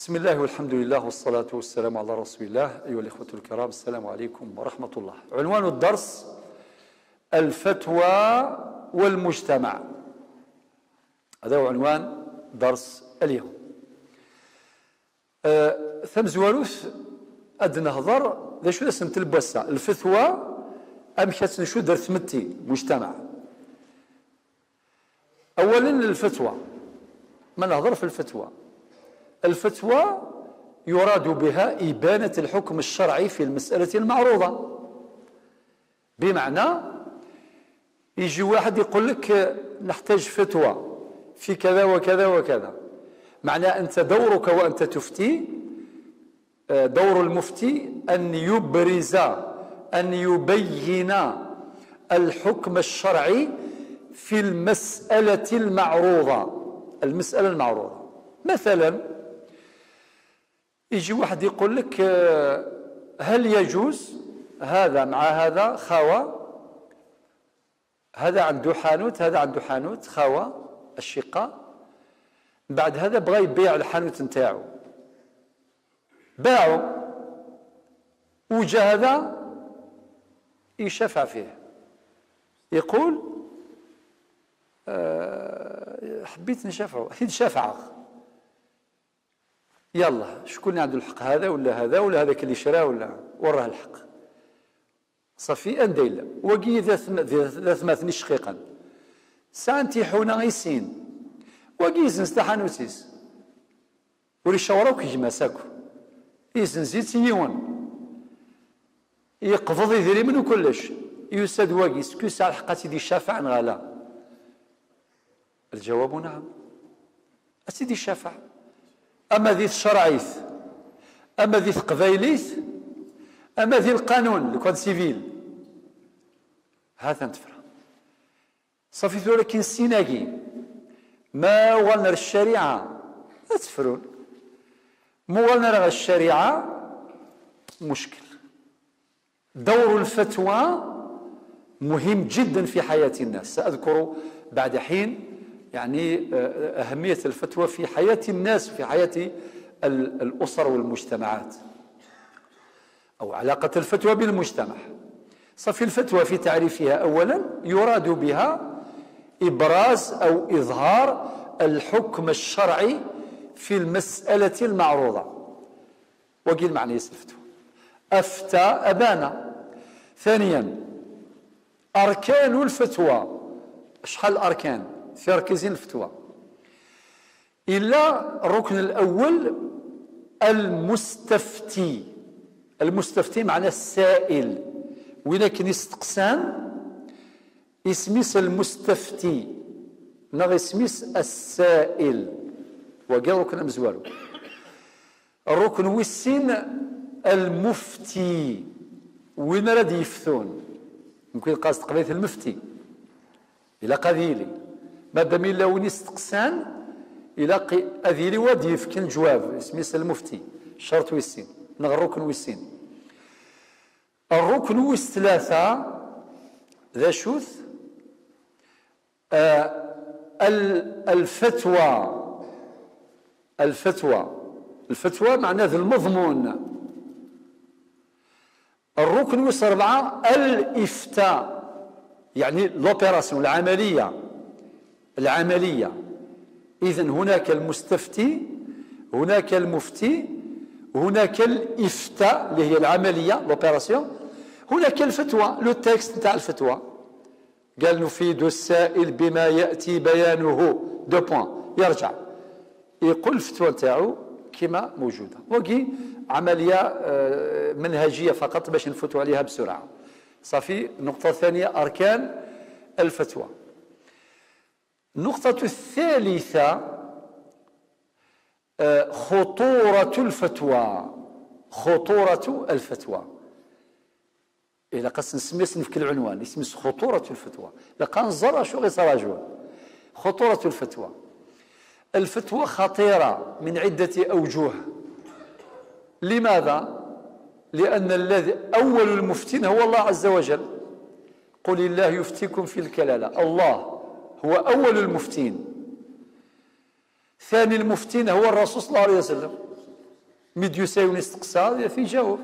بسم الله والحمد لله والصلاة والسلام على رسول الله. أيها الإخوة الكرام، السلام عليكم ورحمة الله. عنوان الدرس: الفتوى والمجتمع. هذا هو عنوان درس اليوم. ثمزواروث أد نهضر ذا شو سنت البوسة الفتوى أم شو درت متي مجتمع. أولا الفتوى، ما نهضر في الفتوى. الفتوى يراد بها إبانة الحكم الشرعي في المسألة المعروضة. بمعنى يجي واحد يقول لك نحتاج فتوى في كذا وكذا وكذا، معنى أنت دورك وأنت تفتي، دور المفتي أن يبرز، أن يبين الحكم الشرعي في المسألة المعروضة. المسألة المعروضة مثلا يجي واحد يقول لك هل يجوز هذا مع هذا خاوة، هذا عنده حانوت، هذا عنده حانوت، خاوة الشقة، بعد هذا بغى يبيع الحانوت نتاعو، باعو وجا هذا يشفع فيه، يقول حبيت نشفعو، شفعه، يلا شكون اللي عنده الحق، هذا ولا هذا ولا هذاك اللي شراه ولا وراه الحق؟ صافي انديلا وكي ذا ثماثني شقيقا سانتي حونا غيسين وكي يزنز تحانوتيس ولي شاوراو كيجمع ساكو يزنزيت يون يقبض يدري منو كلش يساد واكي سكو ساعة الحق سيدي الشافع غالا؟ الجواب نعم، سيدي الشافع. أما ذي الشرعيث، أما ذي القبايليث، أما ذي القانون le code civil، هذا نتفرى صافي. ولكن السيناكي ما وغالنا الشريعة تفرون، مو الشريعة مشكل. دور الفتوى مهم جدا في حياة الناس، سأذكر بعد حين يعني أهمية الفتوى في حياة الناس، في حياة الأسر والمجتمعات، أو علاقة الفتوى بالمجتمع. صافي الفتوى في تعريفها أولا يراد بها إبراز أو إظهار الحكم الشرعي في المسألة المعروضة. وقيل معنى الفتوى أفتى أبانا. ثانيا أركان الفتوى، شحال الأركان في ركزين الفتوى؟ إلا الركن الأول المستفتي. المستفتي معناه السائل، ولكن يستقسام اسميس المستفتي نغ اسميس السائل، وقال ركن مزوالو. الركن ويسين المفتي، وين راد يفتون؟ ممكن قاصد قضية المفتي إلى قذيلي مادام إلا وين يستقسان إلى أذيلي واد يفكن جواب اسميس المفتي. شرط ويسين نغ الركن ويسين. الركن ويس ثلاثة ذا شوث الفتوى. الفتوى، الفتوى معناه المضمون. الركن ويس أربعة الإفتاء، يعني l'opération، العملية، العملية. إذن هناك المستفتي، هناك المفتي، هناك الإفتاء اللي هي العملية l'opération، هناك الفتوى le texte نتاع الفتوى. قال نفيد السائل بما يأتي بيانه deux points، يرجع يقول الفتوى نتاعو كما موجودة. وكي عملية منهجية فقط باش نفوتوا عليها بسرعة. صافي النقطة الثانية أركان الفتوى. النقطة الثالثة خطورة الفتوى. خطورة الفتوى إذا قص نسمي في العنوان اسمه خطورة الفتوى، لقى نزر شو غير خطورة الفتوى. الفتوى خطيرة من عدة أوجه. لماذا؟ لأن الذي أول المفتين هو الله عز وجل. قل الله يفتيكم في الكلالة، الله هو أول المفتين. ثاني المفتين هو الرسول صلى الله عليه وسلم. ميديو سايون يستقسى في جاوب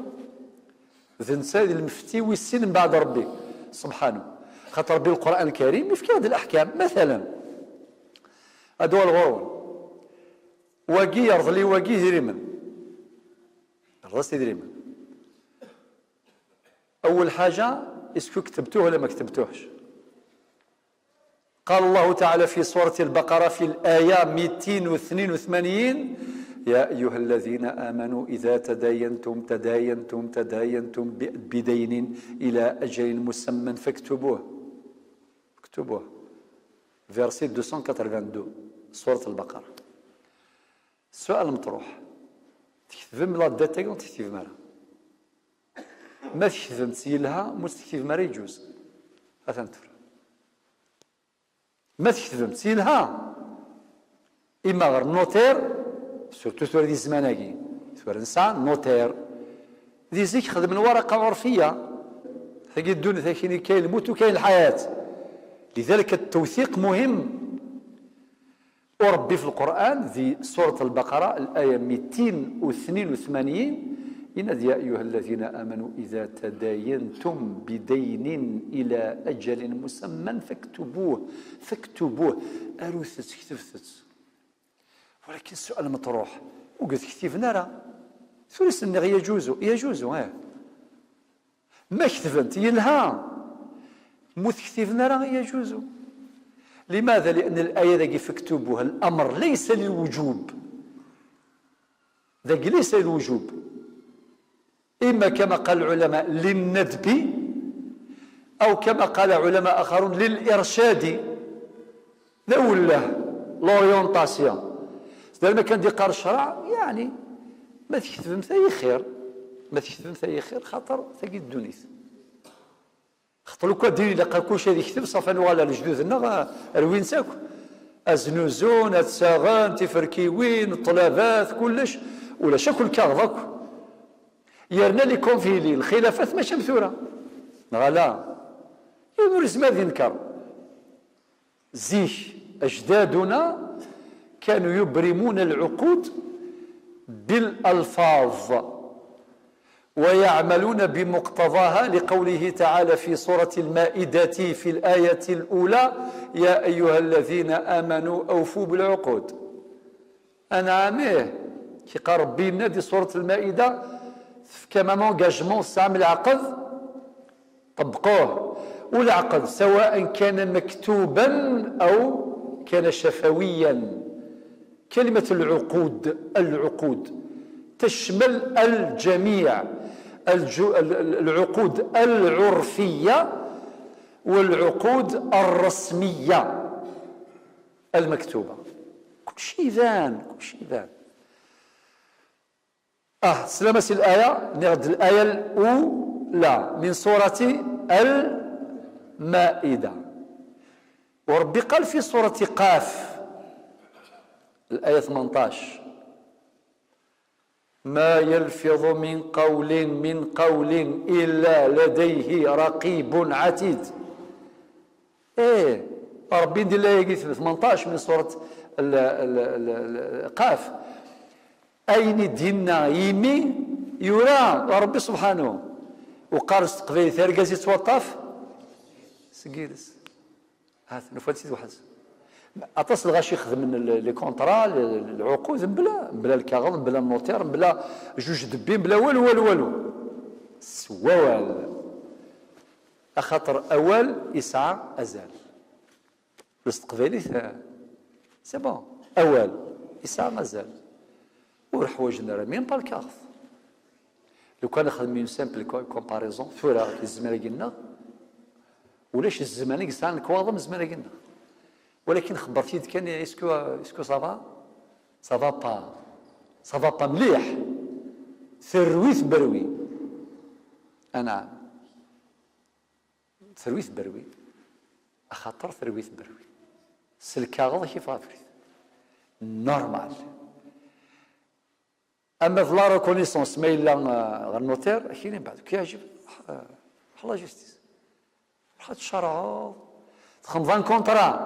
ذنسا المفتي ويسين من بعد ربي سبحانه، خاطر ربي القرآن الكريم يفكر هذه الأحكام. مثلا هذا هو الغرور، واقي يرضى لي واقي يدريمن، راسي يدريمن. أول حاجة est-ce que كتبتوه ولا ما كتبتوهش؟ قال الله تعالى في سورة البقرة في الآية 282: يا أيها الذين آمنوا إذا تداينتم تداينتم تداينتم بدين إلى أجل مسمى فاكتبوه. اكتبوه. verset 282 سورة البقرة. السؤال المطروح: تكتب la dette تكتب مالا ما تكتب تسيلها مو تكتب مالا يجوز هذا نتفر ما تكتب تسيلها إما غير notaire، surtout ثورة دي الزماناكي ثورة نسعى notaire دي زيك خدم الورقة عرفية ثاقي الدنيا ثاكيني كاين الموت وكاين الحياة، لذلك التوثيق مهم. وربي في القرآن في سورة البقرة الآية 282 إن يا أيها الذين آمنوا إذا تداينتم بدين إلى أجل مسمى فاكتبوه. فاكتبوه أروثت كتبتت. ولكن السؤال مطروح: وقد كتبنا راه ثلث يجوز يجوز اه ما كتبنت يلها مو كتبنا راه يجوز. لماذا؟ لأن الآية ذاك فاكتبوها الأمر ليس للوجوب، ذاك ليس للوجوب، إما كما قال العلماء للندب، أو كما قال علماء آخرون للإرشاد، ذا ولا l'orientation. ما كان دي قار الشرع يعني ما تكتب ثاي خير، ما تكتب ثاي خير، خاطر ثاقي الدنيا خاطر لو كان ديري لقى كلشي يكتب صافي نوغال الجدود روين ساكو ازنوزون اتساغن تفركيوين الطلبات كلش ولا شكل كاغ يرنا les conflits الخلافات ماشي مثوره غلا يمر ما ينكر زيش. اجدادنا كانوا يبرمون العقود بالالفاظ ويعملون بمقتضاها، لقوله تعالى في سورة المائدة في الآية الأولى: يا أيها الذين آمنوا أوفوا بالعقود. أنا عامية كي قال ربي لنا دي سورة المائدة كما engagement سام العقد طبقوه، والعقد سواء كان مكتوبا أو كان شفويا. كلمة العقود، العقود تشمل الجميع، العقود العرفية والعقود الرسمية المكتوبة، كل شيء ذان، كل شيء ذان. سلامة الآية، نغد الآية الأولى من سورة المائدة. وربي قال في سورة قاف الآية 18: ما يلفظ من قول من قول إلا لديه رقيب عتيد. إيه ربي ندير الآية 18 من سورة قاف، أين دينا يمي يرى ربي سبحانه وقارس قبيل ثارقازي توطف سكيلس هات نفوت سيد واحد اطاس الغاشي يخدم من les contrats العقود بلا الكاغذ بلا ال notaire بلا جوج دبين بلا والو والو والو سوال اخاطر اول يسعى ازال الاستقبالي c'est bon اول يسعى مازال وحوايجنا راه même pas الكاغذ. لو كان نخدم une simple comparaison ثورة كي الزمان قلنا ولاش الزمان يسعى الكواظم الزمان قلنا، ولكن خبرتي كان est-ce que ça va ça va pas ça va pas مليح ثرويت بروي انا ثرويت بروي اخاطر ثرويت بروي سلكاغض كيف غافريت normal. اما في la reconnaissance ما الا غير notaire كاين بعد كيعجب la justice راح تشرع تخمضان contrat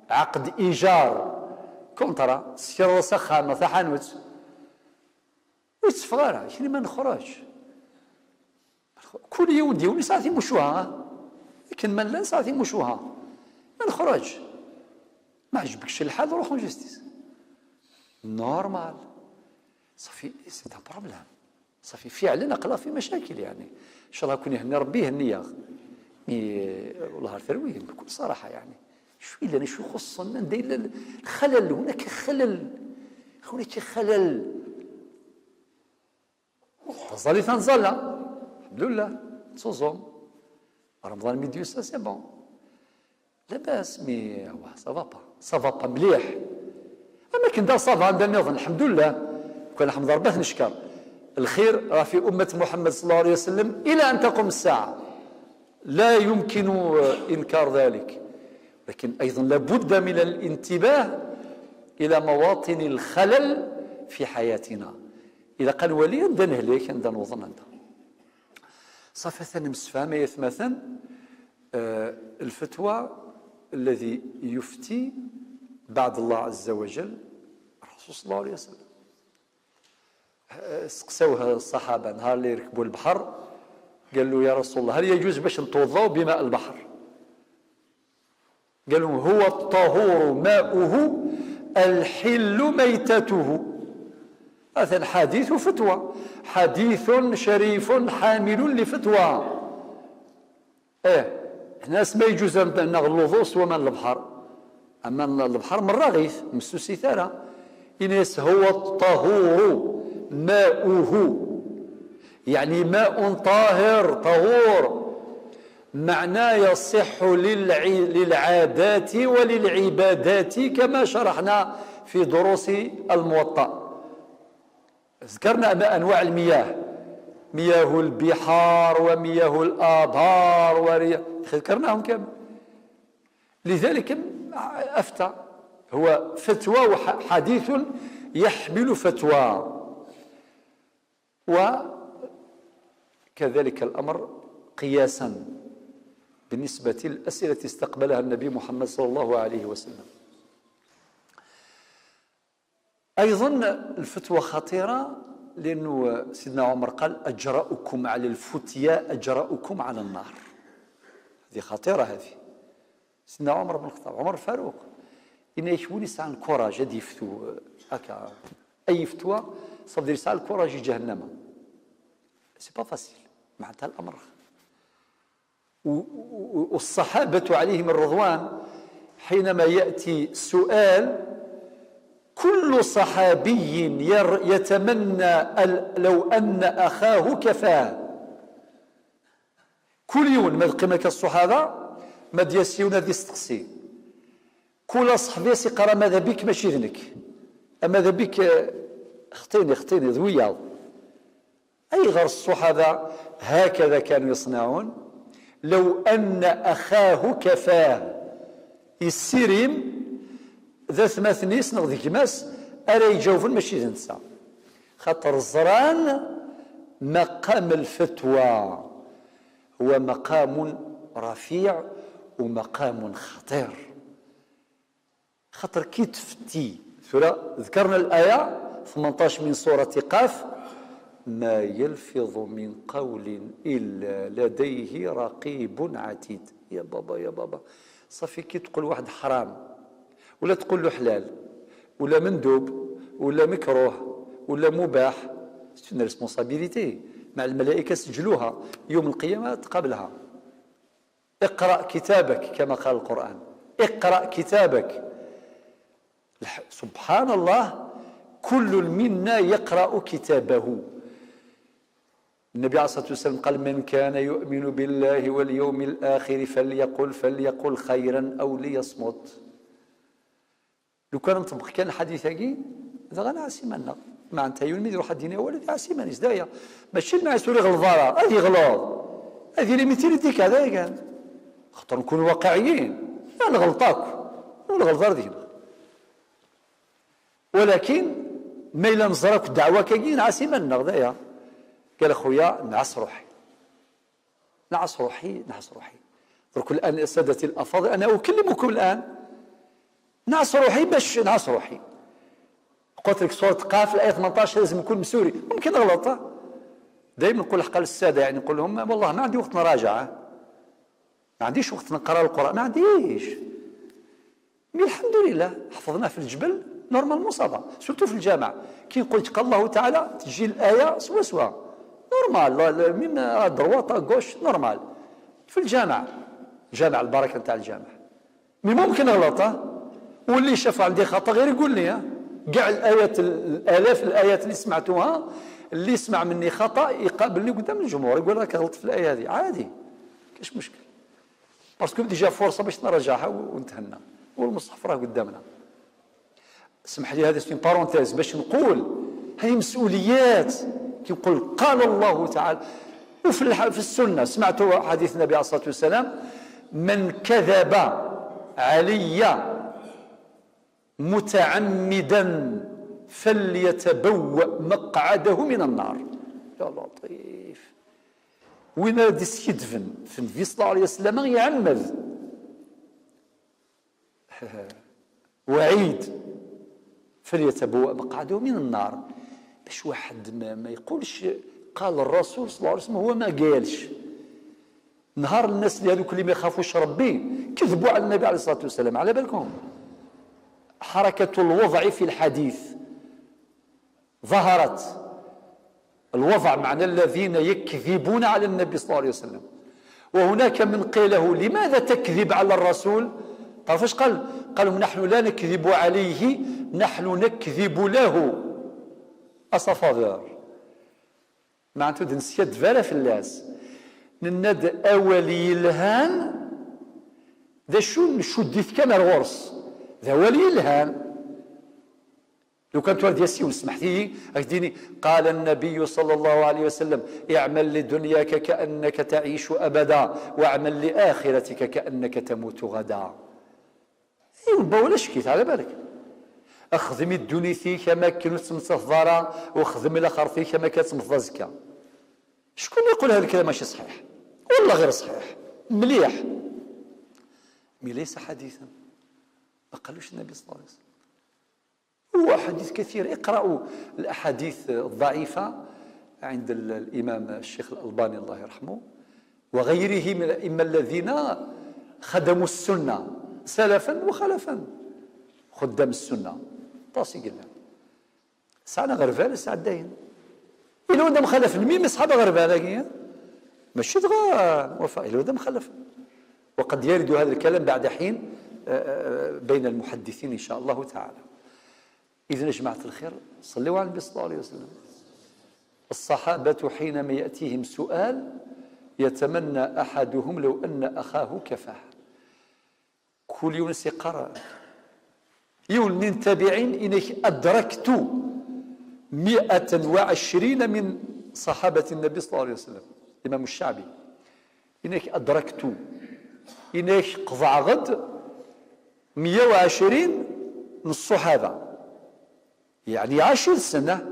عقد ايجار contrat سير سخان تاع حانوت. ويتفغارا كني ما نخرج كل يوم ديوني ساعتي مشوها، لكن ما لا ساعتي مشوها ما نخرج. ما عجبكش الحال روح en justice normal. ça fait c'est un problème، ça fait فعلا اقلا في مشاكل يعني. ان شاء الله كون يهني ربي يهنيها، mais والله ثروي بكل صراحة يعني شو الا شو خصنا ندير الخلل. هناك خلل، هناك خلل. تظلي تنزل الحمد لله تصوم رمضان ميديو ça c'est bon لاباس، mais ça va pas، ça va pas مليح. اما كندا ça va عندنا النظام الحمد لله، كان الحمد ربي نشكر الخير راه في أمة محمد صلى الله عليه وسلم إلى أن تقوم الساعة، لا يمكن إنكار ذلك. لكن أيضا لابد من الانتباه إلى مواطن الخلل في حياتنا. إذا قال ولي عندنا نهلك عندنا نوظن عندنا صافي مسفامة يثمثن. الفتوى الذي يفتي بعد الله عز وجل الرسول صلى الله عليه وسلم. سقسوها الصحابة نهار اللي ركبوا البحر، قال له يا رسول الله هل يجوز باش نتوضاو بماء البحر؟ قال لهم هو الطهور ماؤه الحل ميتته. هذا حديث فتوى، حديث شريف حامل لفتوى. ايه ناس ما يجوز نغلظوا سوى من البحر، اما البحر من رغيف مسوسي ثرى. إنس هو الطهور ماؤه، يعني ماء طاهر طهور، معناه يصح للعادات وللعبادات كما شرحنا في دروس الموطأ. ذكرنا أنواع المياه، مياه البحار ومياه الآبار، ذكرناهم كامل. لذلك أفتى، هو فتوى وحديث يحمل فتوى. وكذلك الأمر قياسا بالنسبة للأسئلة التي استقبلها النبي محمد صلى الله عليه وسلم. أيضا الفتوى خطيرة، لأنه سيدنا عمر قال أجرأكم على الفتيا أجرأكم على النار. هذه خطيرة هذه. سيدنا عمر بن الخطاب، عمر الفاروق، إن يشوني ساعة ال courage هذه يفتو هكا أي فتوى صافي ساعة ال courage جهنم. c'est pas facile معناتها الأمر. والصحابة عليهم الرضوان حينما يأتي سؤال كل صحابي يتمنى لو أن أخاه كفاه. كل يوم ما قيمة الصحابة ما دياسيون ذي استقسي كل صحابي سيقرا ماذا بك ماشي ذنك، ماذا بك خطيني خطيني ذويا. أي غير الصحابة هكذا كانوا يصنعون، لو أن أخاه كفاه. السيريم ذات مثنيس نغ ذيك ماس أرا يجاوبون ماشي ذنسا، خاطر الزران مقام الفتوى هو مقام رفيع ومقام خطير. خاطر كي تفتي، ذكرنا الآية 18 من سورة قاف، ما يلفظ من قول إلا لديه رقيب عتيد. يا بابا يا بابا، صافي كي تقول واحد حرام ولا تقول له حلال ولا مندوب ولا مكروه ولا مباح، c'est une responsabilité مع الملائكة سجلوها يوم القيامة تقابلها. اقرأ كتابك كما قال القرآن، اقرأ كتابك. سبحان الله، كل منا يقرأ كتابه. النبي عليه الصلاة والسلام قال من كان يؤمن بالله واليوم الآخر فليقل خيرا أو ليصمت. لو كان نطبق كان الحديث هاكي هذا غانا عسيمنا معناتها يوم يروح الدين ولد عسيمان ازدايا ماشي المعسوري غلظارة هذه غلط هذه ليميتي ديك هذا كان خاطر نكونوا واقعيين لا نغلطاك ونغلط دينا، ولكن ما إلا نزراك الدعوة كاين عسيمان غدايا. قال اخويا نعس روحي نعس روحي نعس روحي. درك الان سادتي الافاضل انا اكلمكم الان نعس روحي باش نعس روحي. قلت لك سورة قاف الآية 18 لازم نكون مسوري، ممكن نغلط. دائما نقول الحق للسادة، يعني نقول لهم والله ما عندي وقت نراجع، ما عنديش وقت نقرا القرآن، ما عنديش. mais الحمد لله حفظناه في الجبل normalement ça va، surtout في الجامع كي نقول قال الله تعالى تجي الآية سوا سوا normal، même droite gauche normal في الجامع، جامع البركة نتاع الجامع. mais ممكن نغلط، واللي شاف عندي خطأ غير يقول لي. كاع الآيات، الآلاف الآيات اللي سمعتوها، اللي سمع مني خطأ يقابلني قدام الجمهور يقول راك غلطت في الآية هذه، عادي كاش مشكل، parce que déjà فرصة باش نراجعها ونتهنى، والمصحف راه قدامنا. اسمح لي هذه c'est une parenthèse باش نقول هذه مسؤوليات. كي نقول قال الله تعالى، وفي السنة سمعتوا حديث النبي عليه الصلاة والسلام: من كذب علي متعمدا فليتبوأ مقعده من النار. يا لطيف، وين يدفن في النبي صلى الله عليه وسلم يعمد وعيد، فليتبوأ مقعده من النار، باش واحد ما يقولش قال الرسول صلى الله عليه وسلم هو ما قالش. نهار الناس اللي هذوك اللي ما يخافوش ربي كذبوا على النبي عليه الصلاة والسلام. على بالكم حركة الوضع في الحديث ظهرت، الوضع معنى الذين يكذبون على النبي صلى الله عليه وسلم. وهناك من قيله لماذا تكذب على الرسول؟ تعرف ايش قال؟ قالوا نحن لا نكذب عليه، نحن نكذب له à sa faveur. معناته دنسيا فالا في اللاس نند أولي الهان ذا شو نشديت كان الغرس ذا ولي الهان. لو كان تورد ياسي سمحتي أكديني. قال النبي صلى الله عليه وسلم: اعمل لدنياك كأنك تعيش أبدا، واعمل لآخرتك كأنك تموت غدا. ايوا ولا شكيت على بالك، اخدمي الدنيا كما كنت تمتث وخدمي الاخر كما كتمث زكا. شكون يقول هذا الكلام ماشي صحيح؟ والله غير صحيح مليح، mais ليس حديثا، ما قالوش النبي صلى الله عليه وسلم. هو حديث كثير، اقرأوا الأحاديث الضعيفة عند الإمام الشيخ الألباني الله يرحمه وغيره من الأئمة الذين خدموا السنة سلفا وخلفا، خدام السنة طاسي قلنا ساعة غرفال ساعة داين إلا ودا مخالف الميم أصحاب غرفال ماشي دغا وفاء إلا ودا مخالف. وقد يرد هذا الكلام بعد حين بين المحدثين إن شاء الله تعالى. إذن يا جماعة الخير صلوا على النبي صلى الله عليه وسلم. الصحابة حينما يأتيهم سؤال يتمنى أحدهم لو أن أخاه كفاه. كل يوم سيقرأ يوم من تابعين إنك أدركت 120 من صحابة النبي صلى الله عليه وسلم. الإمام الشعبي إنك أدركت إنك قضع غد 120 من الصحابة، يعني 10 سنة.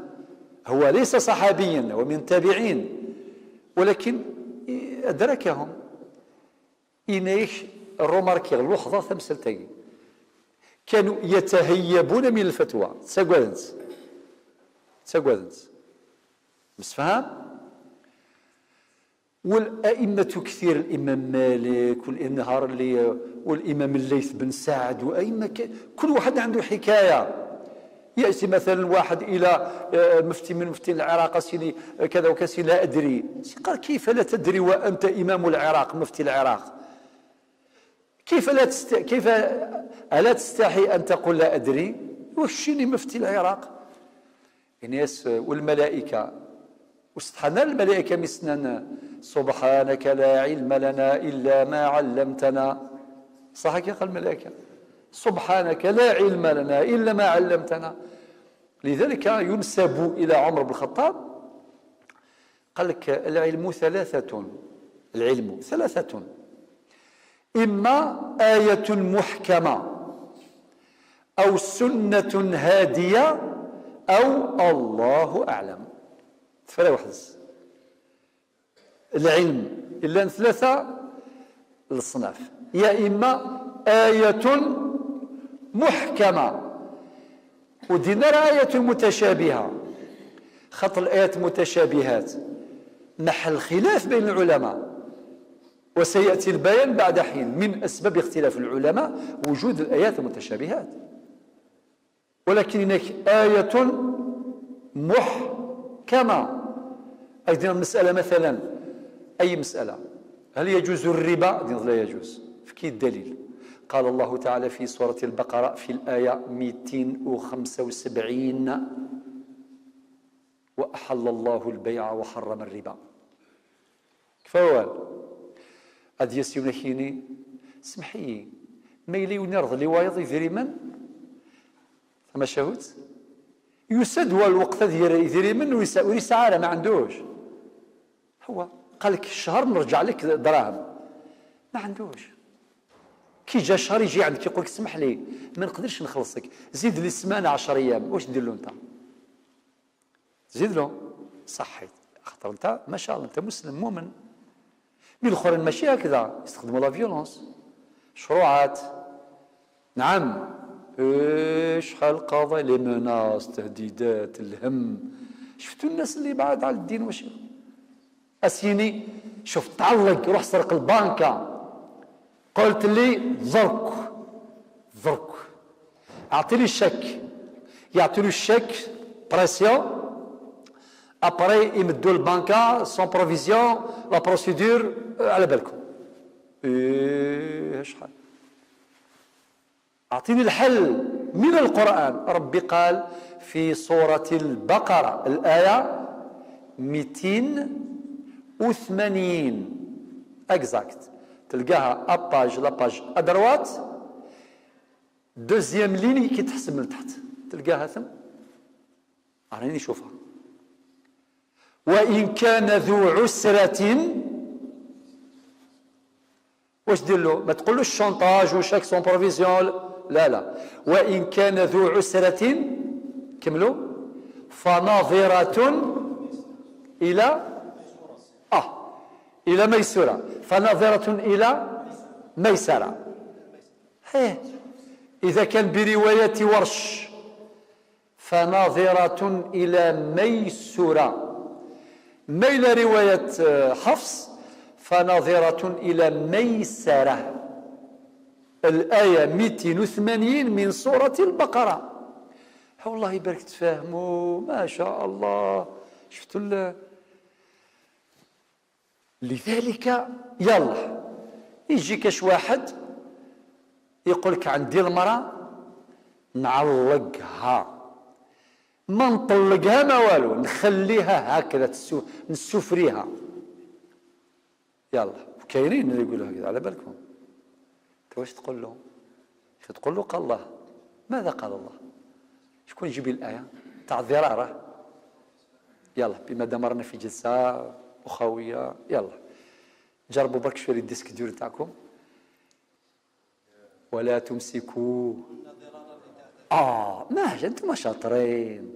هو ليس صحابيا ومن تابعين ولكن أدركهم. إنيش remarquer اللحظة ثمسلتين كانوا يتهيبون من الفتوى. تساقوذنت مسفهم. والأئمة كثير، الإمام مالك والنهار اللي والإمام الليث بن سعد وأئمة، كل واحد عنده حكاية. يأتي مثلا واحد إلى مفتي من مفتي العراق سيني كذا وكذا لا أدري. قال كيف لا تدري وأنت إمام العراق مفتي العراق؟ كيف لا كيف ألا تستحي أن تقول لا أدري؟ وشيني مفتي العراق؟ الناس والملائكة واستحنا الملائكة مسننا سبحانك لا علم لنا إلا ما علمتنا. صح كي قال الملائكة سبحانك لا علم لنا إلا ما علمتنا. لذلك ينسب إلى عمر بن الخطاب قال لك العلم ثلاثة، العلم ثلاثة: إما آية محكمة أو سنة هادية أو الله أعلم. فلا واحد العلم إلا ثلاثة الصناف: يا إما آية محكمة، ودينا آية متشابهة، خاطر الآيات متشابهات محل خلاف بين العلماء، وسيأتي البيان بعد حين من أسباب اختلاف العلماء وجود الآيات المتشابهات. ولكن هناك آية محكمة. أيضا المسألة مثلا، أي مسألة، هل يجوز الربا؟ لا يجوز. في الدليل؟ قال الله تعالى في سورة البقرة في الآية 275: وأحل الله البيع وحرم الربا. كفاوال أدي يسيونا كيني سمحي ما يلي ونرض لي وايض يذريمن ثم شهوت يسد هو الوقت يذريمن ويسعى ما عندوش. هو قال لك الشهر نرجع لك دراهم، ما عندوش. كي جا الشهر يجي عندك يقول لك اسمح لي ما نقدرش نخلصك، زيد لي سمانه 10 ايام، واش دير له انت؟ زيد له صحيت، خاطر انت ما شاء الله انت مسلم مؤمن. mais الاخرين ماشي هكذا، يستخدموا la violence، شروعات. نعم، شحال قضايا les menaces، تهديدات، الهم. شفتوا الناس اللي بعاد على الدين واش اسيني؟ شوف تعلق، روح سرق البنكه، قلت لي درك درك اعطيني الشك، يعطي له ال chèque pression، après يمدوا البنكه sans provision، la procédure على بالكم. ايه شحال. اعطيني الحل من القران. ربي قال في سورة البقرة الايه 280 exacte، تلقاها à page la page à droite deuxième ligne، كي تحسب من تحت تلقاها ثم، راني نشوفها. وإن كان ذو عسرة، واش دير له؟ ما تقولوش chantage و chèque sans provision، لا لا. وإن كان ذو عسرة، كملوا، فناظرة إلى ميسرة، فناظرة إلى ميسرة. هيه إذا كان برواية ورش فناظرة إلى ميسرة، ما إلى رواية حفص فناظرة إلى ميسرة. الآية 280 من سورة البقرة. والله يبارك تفهموا ما شاء الله. شفتوا؟ لذلك يلا يجي كاش واحد يقول لك عندي المرأة نعلقها، ما نطلقها ما والو، نخليها هكذا نسفريها. يلا كاينين اللي يقولوا هكذا على بالكم. انت واش تقول له؟ تقول له قال الله. ماذا قال الله؟ شكون يجيب الآية تاع الضرارة؟ يلا بما دام رانا في جلسة أخوية، يلا جربوا برك شوية ال disque dur تاعكم. ولا تمسكوا ماشي انتم شاطرين.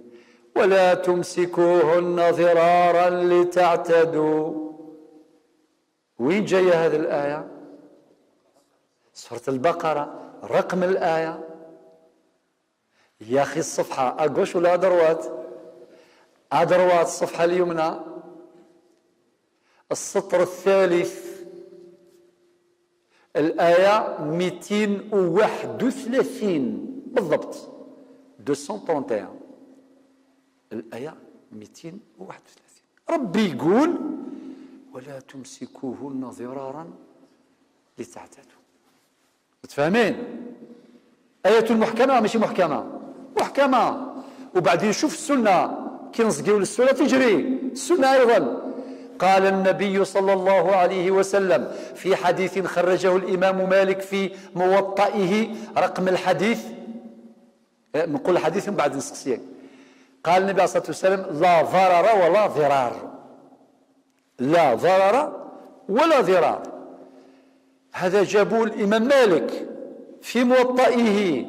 ولا تمسكوهن ضرارا لتعتدوا. وين جاية هذه الآية؟ سورة البقرة. رقم الآية يا أخي، الصفحة à gauche ولا à droite؟ à droite، الصفحة اليمنى، السطر الثالث، الآية 231 بالضبط، 231، الآية 231. ربي يقول ولا تمسكوهن ضرارا لتعتدوا. متفاهمين؟ آية المحكمة ماشي محكمة؟ محكمة. وبعدين شوف السنة، كي نسقيو للسنة تجري السنة أيضا. قال النبي صلى الله عليه وسلم في حديث خرجه الإمام مالك في موطئه، رقم الحديث، نقول الحديث من بعد نسقسيك. قال النبي عليه الصلاة والسلام: لا ضرر ولا ضرار، لا ضرر ولا ضرار. هذا جابوه الإمام مالك في موطئه.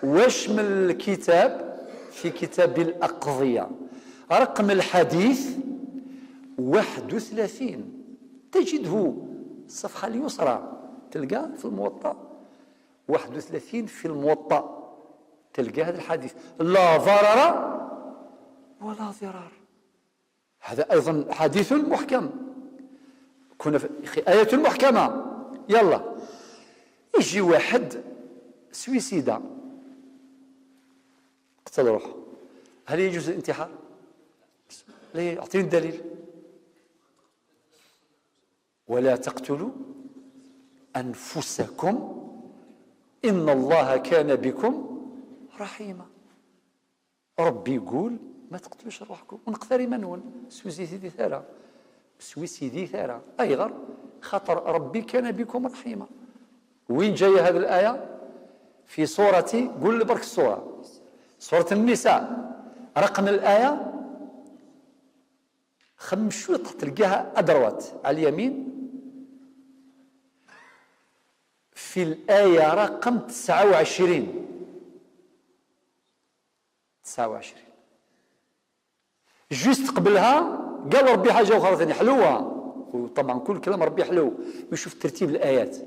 واش من الكتاب؟ في كتاب الأقضية، رقم الحديث 31، تجده الصفحة اليسرى، تلقى في الموطأ 31 في الموطأ. تلقى هذا الحديث لا ضرر ولا ضرار. هذا أيضا حديث محكم، كنا في آية محكمة. يلا يجي واحد suicida قتل روحه، هل يجوز الانتحار؟ لا. أعطيني الدليل. ولا تقتلوا أنفسكم إن الله كان بكم رحيما. ربي يقول ما تقتلوش روحكم ونقتري منون suicider ثارة suicider ثارة أيغر خطر ربي كان بكم رحيما. وين جاية هذه الآية؟ في سورة، قول برك السورة، سورة النساء، رقم الآية 5 تلقاها à droite على اليمين، في الآية رقم 29. 29 juste قبلها قال ربي حاجة أخرى ثانية حلوة، وطبعا كل كلام ربي حلو، ويشوف ترتيب الآيات.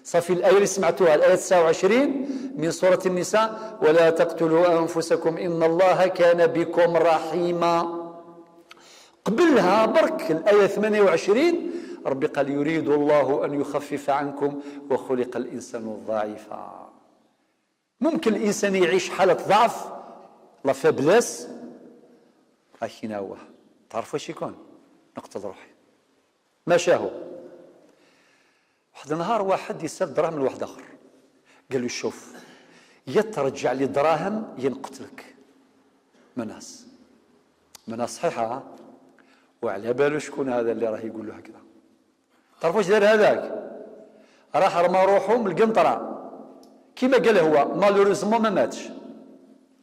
صافي الآية اللي سمعتوها الآية 29 من سورة النساء، ولا تقتلوا أنفسكم إن الله كان بكم رحيما. قبلها برك الآية 28 ربي قال يريد الله أن يخفف عنكم وخلق الإنسان ضعيفا. ممكن الإنسان يعيش حالة ضعف، la faiblesse، لكن هو تعرفوا واش يكون؟ نقتل روحي. ما شاهو واحد النهار واحد يسال دراهم لواحد اخر، قال له شوف يا ترجع لي دراهم يا نقتلك. menace، menace صحيحه، وعلى بالو شكون هذا اللي راه يقول له هكذا. تعرفوا واش دار هذاك؟ راح رمى روحه من القنطرة كيما قال هو، malheureusement ما ماتش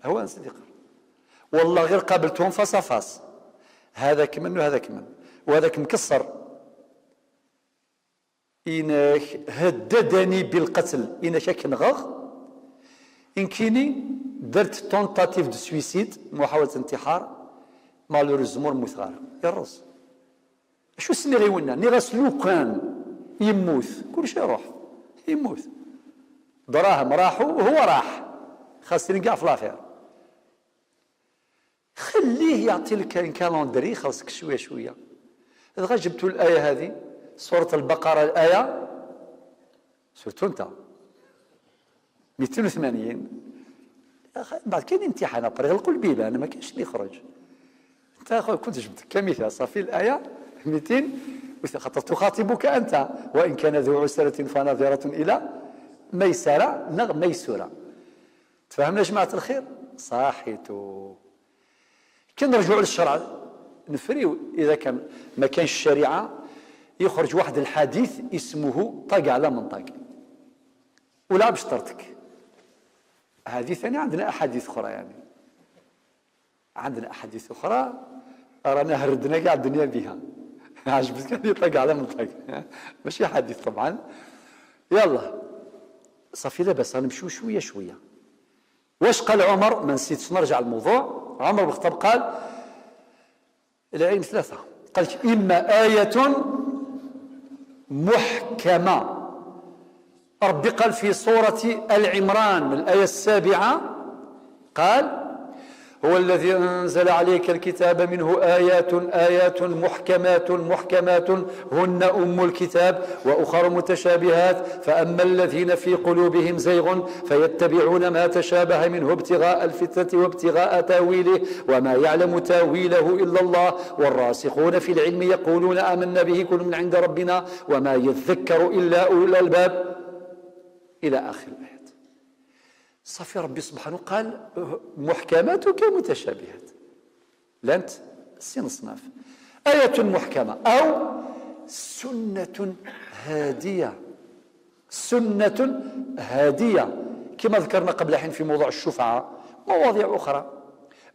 هو صديق، والله غير قابلتهم face à face، هذاك من وهذاك من، وهذاك مكسر. إن هددني بالقتل، إن شاك نغغ، إن كيني درت tentative de suicide، محاولة انتحار، malheureusement موت غار يرز. شو سني غيونا ني غاس لو كان يموت كل شيء يروح يموت، دراهم راحوا وهو راح، خاصني كاع في l'affaire. خليه يعطي لك calendrier خلصك شوية شوية. اذا جبتوا الايه هذه سورة البقرة الايه surtout انت 280، بعد كاين امتحان après غلقوا البيبان ما كاينش اللي يخرج. انت كنت جبت كمثال صافي الايه 200 خاطر تخاطبك انت، وان كان ذو عسره فناظره الى ميسرة نغ ميسوره. تفهمنا يا جماعة الخير؟ صاحيتو. كي نرجعوا للشرع نفريو، اذا كان ما كانش الشريعة يخرج واحد الحديث اسمه طاق على منطق ولا بشطرتك. هذه ثاني عندنا احاديث اخرى، يعني عندنا احاديث اخرى رانا هردنا كاع الدنيا بها. عجبتك هذه طاق على منطق ماشي حديث طبعا. يلا صافي لاباس غنمشيو شوية شوية. واش قال عمر؟ ما نسيتش نرجع للموضوع. عمر بن الخطاب قال العلم ثلاثة، قال اما ايه محكمة. ربي قال في سورة العمران الايه 7 قال هو الذي أنزل عليك الكتاب منه آيات آيات محكمات محكمات هن أم الكتاب وأخر متشابهات فأما الذين في قلوبهم زيغ فيتبعون ما تشابه منه ابتغاء الفتنة وابتغاء تاويله وما يعلم تاويله إلا الله والراسخون في العلم يقولون آمنا به كل من عند ربنا وما يذكر إلا أولو الألباب إلى آخر الآيات. صافي ربي سبحانه قال محكمات كمتشابهات، لانت سين صناف، آية محكمة أو سنة هادية. سنة هادية كما ذكرنا قبل حين في موضوع الشفعة، مواضيع أخرى،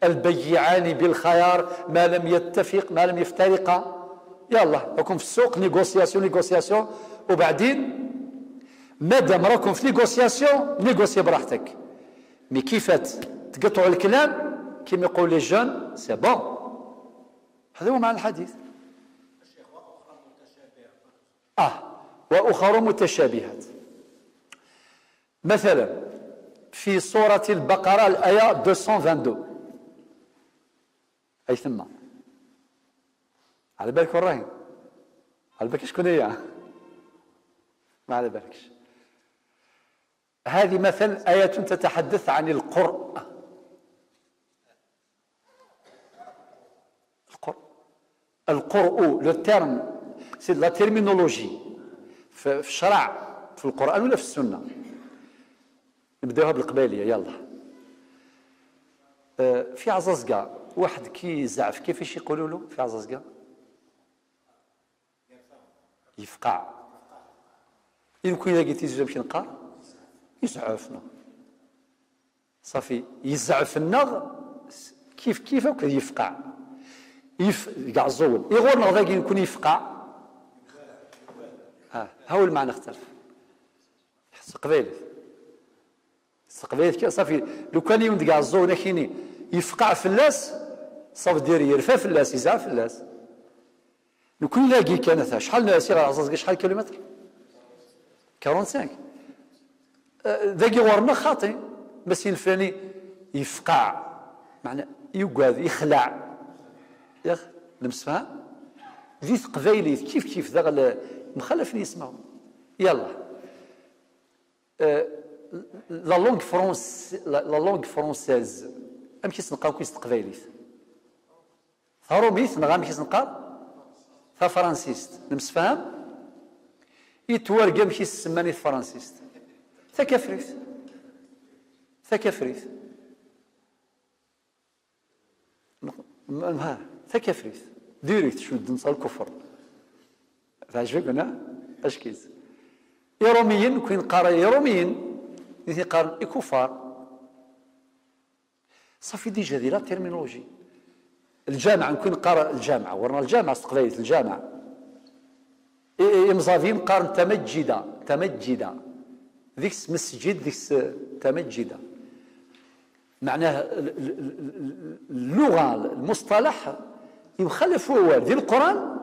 البيعان بالخيار ما لم يتفق ما لم يفترقا. يلا راكم في السوق négociation négociation، وبعدين مادام راكم في négociation négocier براحتك، mais كيفات تقطعوا الكلام كيما يقول les jeunes c'est bon. هذا هو معنى الحديث. واخر متشابهات. مثلا في سورة البقرة الآية 222. أي ثم على بالك وراهي؟ على بالك شكون هي؟ ما على بالكش. هذه مثلا آية تتحدث عن القرء. القرء، القرء le terme، c'est la terminologie في الشرع، في القرآن ولا في السنة. نبداوها بالقبالية يلا. في عزازقة واحد كي زعف كيفاش يقولوا له في عزازقة؟ يفقع. يمكن إذا قلت يزعف باش نقار يزعفنا، صافي يزعف النغ كيف كيف يفقع كاع الزول يغور نغ يكون يفقع. هاو المعنى اختلف. قبيلة قبيلة صافي لو كان يوند كاع الزول كيني يفقع فلاس صافي دير يرفع فلاس يزعف فلاس. لو كان لاقي كانت شحال سير عزاز شحال كيلومتر 45 ذاكي ورنا خاطي بس الفلاني يفقع معنى يقعد يخلع ياخ نمسفها ذي قبايلي كيف كيف ذا مخالف اللي يسمعوا. يلا la langue France، la langue française ام كيس نلقاو كيس تقبايليت ثروميت نغا كيس نلقاو ثا فرانسيست نمسفهم يتوارقا كيس سماني فرانسيست ثا كفريت ثا كفريت ثا كفريت direct شو نصال الكفر تعجبك انا اش كيس يروميين كاين قرا يروميين اللي قارن كفار صافي déjà دي la terminologie. الجامعة نكون قرا الجامعة ورنا الجامعة استقبلت الجامعة امزافين قارن تمجده تمجده ذيك مسجد ذيك تمجده معناه اللغة المصطلح يخالف هو ديال القران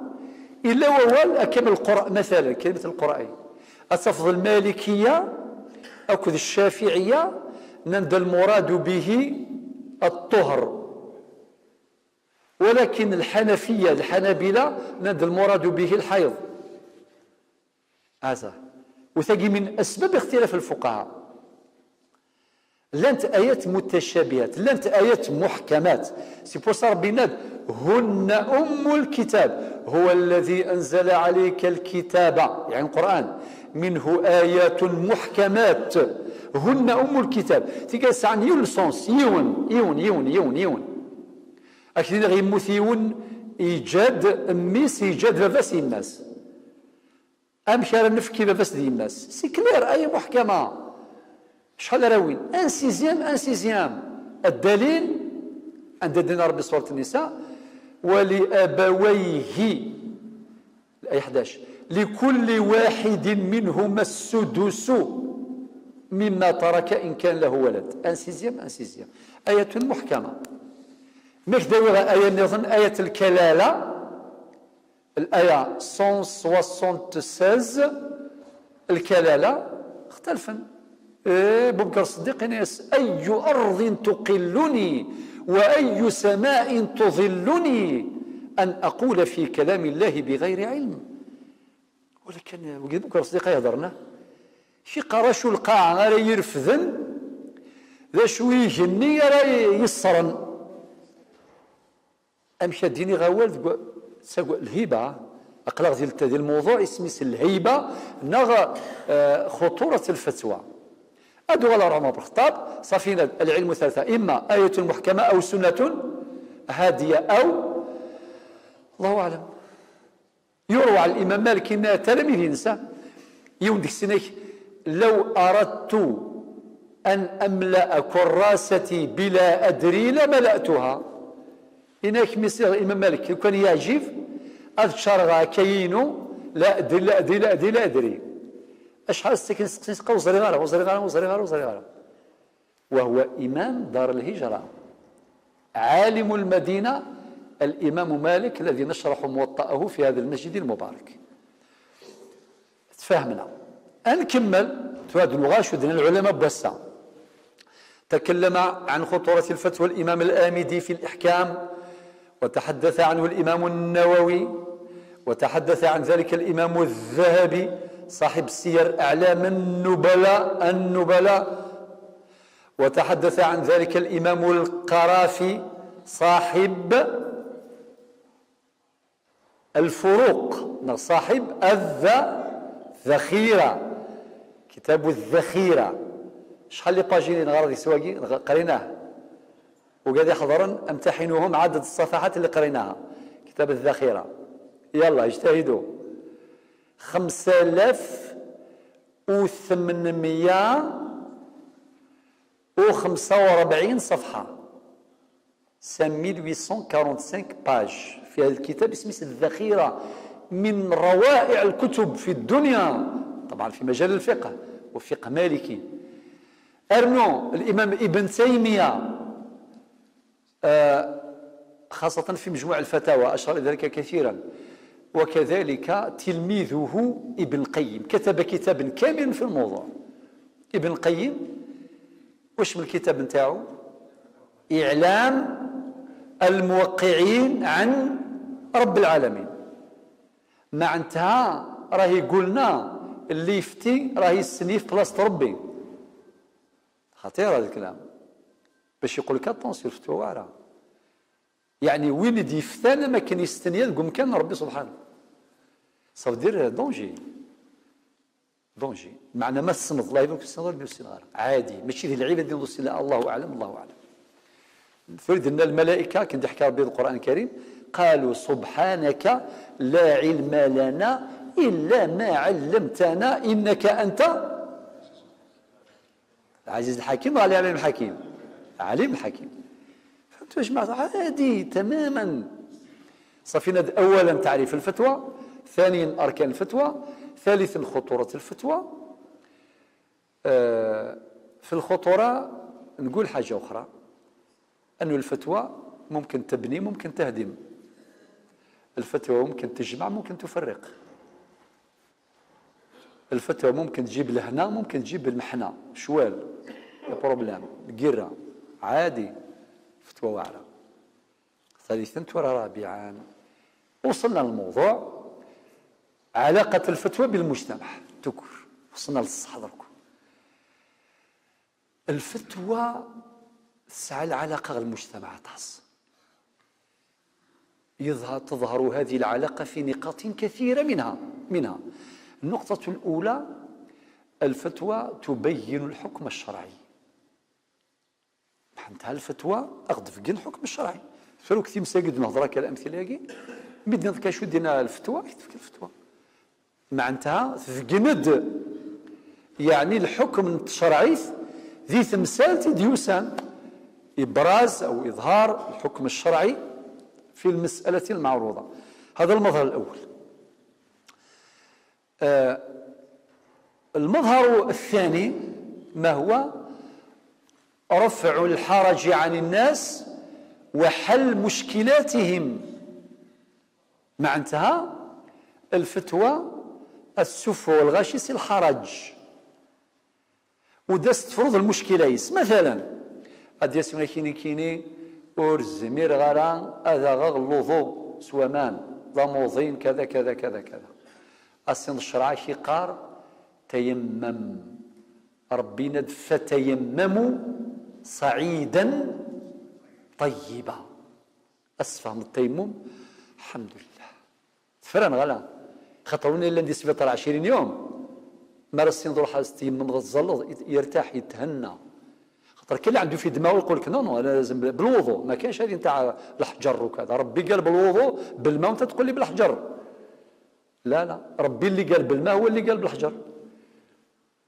الا هو كما القران مثلا كلمة القران أتفضل المالكية أكد الشافعية نند المراد به الطهر، ولكن الحنفية الحنابلة نند المراد به الحيض. هذا وثقي من أسباب اختلاف الفقهاء. لانت آيات متشابهات، لانت آيات محكمات. c'est pour ça ربي ناد هن أم الكتاب هو الذي أنزل عليك الكتاب يعني القرآن منه آيات محكمات هن أم الكتاب. تيقاس عن يون sens يون يون يون يون يون أكيد غيموت يون إيجاد أميس إيجاد باباس الناس أمشي راه نفكي باباس ديال الناس c'est clair آية محكمة. شحال راوين un sixième un sixième. الدليل عند دينا ربي سورة النساء ولأبويه الآية 11 لكل واحد منهما السدس مما ترك إن كان له ولد. un sixième un sixième آية محكمة. مش داويها آية نظن آية الكلالة الآية 176 الكلالة اختلفن. إيه بكر الصديق أي أرض تقلني وأي سماء تظلني أن أقول في كلام الله بغير علم. ولكن بكر الصديق يهضرنا شي قراشو القاع راه يرفذن ذا شوي يجني راه يصرن أمشى ديني غوال الهبة أقلاق ديال الموضوع اسميس الهيبة نغ خطورة الفتوى. أدو على عمر بن الخطاب صافينا العلم ثلاثة إما آية محكمة أو سنة هادية أو الله أعلم. يروى على الإمام مالك إن تلاميذ ينسى يوم ديك السنة لو أردت أن أملأ كراستي بلا أدري لملأتها. إنك مثل الإمام مالك لو كان يعجب أذشرغا كينو لا أدري لا أدري لا أدري لا أدري أشحال سكن سقسي وزري غارة وزري غارة وزري غارة وزري غارة. وهو إمام دار الهجرة عالم المدينة الإمام مالك الذي نشرح موطأه في هذا المسجد المبارك. تفهمنا نكمل تواد الغاش ودنا العلماء بوسا. تكلم عن خطورة الفتوى الإمام الآمدي في الإحكام، وتحدث عنه الإمام النووي، وتحدث عن ذلك الإمام الذهبي صاحب سير أعلام النبلاء، وتحدث عن ذلك الإمام القرافي صاحب الفروق، صاحب الذخيرة، كتاب الذخيرة. شحال les pages نغرض يسواقي قريناه وقاعد يحضرن، امتحنوهم عدد الصفحات اللي قريناها كتاب الذخيرة. يلا اجتهدوا. 5845 صفحة، 5845 pages في هذا الكتاب اسمه الذخيرة، من روائع الكتب في الدنيا، طبعا في مجال الفقه وفقه مالكي. أرنو الإمام ابن تيمية خاصة في مجموع الفتاوى أشار إلى ذلك كثيرا، وكذلك تلميذه ابن القيم كتب كتابا كاملا في الموضوع. ابن القيم واش من الكتاب نتاعو؟ إعلام الموقعين عن رب العالمين. معناتها راهي قلنا اللي يفتي راهي يستني في بلاصة ربي. خطير هذا الكلام باش يقول لك attention الفتوى واعرة، يعني وين يدي يفتانا ما كان يستني تقوم كان ربي سبحانه. ça veut dire danger danger، معنى ما السند الله يبارك في السند ربي عادي، ماشي ذي العباد ديال الله اعلم الله اعلم. فرد ان الملائكة كان يحكي ربي القران الكريم قالوا سبحانك لا علم لنا الا ما علمتنا انك انت العزيز الحكيم. ولا العليم الحكيم؟ عليم الحكيم. فهمتوا يا جماعة؟ عادي تماما. صافينا اولا تعريف الفتوى، ثانيا اركان الفتوى، ثالثا خطورة الفتوى. في الخطورة نقول حاجة اخرى، أن الفتوى ممكن تبني ممكن تهدم، الفتوى ممكن تجمع ممكن تفرق، الفتوى ممكن تجيب الهنا ممكن تجيب المحنة، شوال problème قرة عادي، فتوى واعرة. ثالثا رابعا وصلنا للموضوع علاقة الفتوى بالمجتمع. تكر وصلنا للصح درك. الفتوى تسعى العلاقة المجتمع تحص تظهر هذه العلاقة في نقاط كثيرة، منها النقطة الأولى الفتوى تبين الحكم الشرعي. معناتها الفتوى أغد في الحكم الشرعي. فلو كثير مساجد نهضر كالأمثلة هاكي بدنا شو دينا الفتوى تفك الفتوى معناتها تفقند يعني الحكم الشرعي ذي تمثال ديوسان إبراز أو إظهار الحكم الشرعي في المسألة المعروضة. هذا المظهر الأول. المظهر الثاني ما هو؟ رفع الحرج عن الناس وحل مشكلاتهم. معناتها الفتوى السف والغاشس الحرج وداس تفرض المشكلة. مثلا غادي يسمى كيني كيني ورزمير غارا هذا غلوظو سوامان ضموضين كذا كذا كذا كذا. أصلا الشرع قار تيمم، ربي ند فتيمموا صعيدا طيبا. أسفهم التيمم الحمد لله تفرن غلا خاطر اللي عندي سبيطار 20 يوم ما راسي نروح تيمم تزلط يرتاح يتهنى. خاطر كل اللي عنده في دماغه يقول لك non non انا لازم بالوضوء، ما كاينش هذه نتاع الحجر وكذا. ربي قال بالوضوء بالماء وانت تقول لي بالحجر. لا لا، ربي اللي قال بالماء هو اللي قال بالحجر،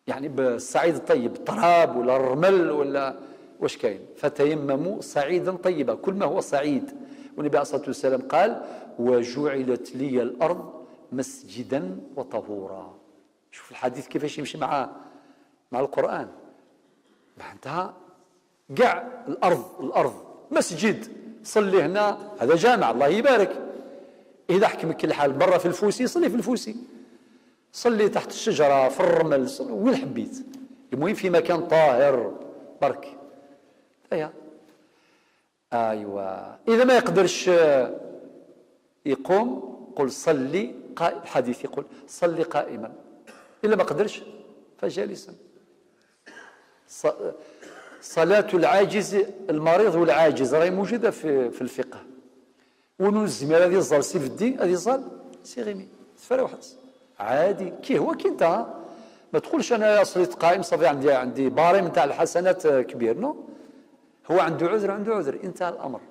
يعني بالصعيد الطيب، التراب ولا الرمل ولا واش كاين. فتيمموا صعيدا طيبا، كل ما هو صعيد. والنبي عليه الصلاة والسلام قال وجعلت لي الارض مسجدا وطهورا. شوف الحديث كيفاش يمشي مع القران. معناتها كاع الارض مسجد، صلي هنا هذا جامع الله يبارك. اذا حكمك الحال برا في الفوسي صلي في الفوسي، صلي تحت الشجرة في الرمل، صلي وين حبيت، المهم في مكان طاهر برك. ايا ايوا، اذا ما يقدرش يقوم قل صلي قائم، الحديث يقول صلي قائما، الا ما قدرش فجالسا. صلاة العاجز، المريض والعاجز راهي موجودة في الفقه. ونزمر هذه الزال سي فدي، هذه الزال سي غيمي تفرا واحد عادي كي هو كي انت. ما تقولش انا صليت قائم صافي عندي barème نتاع الحسنات كبير، non، هو عنده عذر، عنده عذر، انتهى الامر.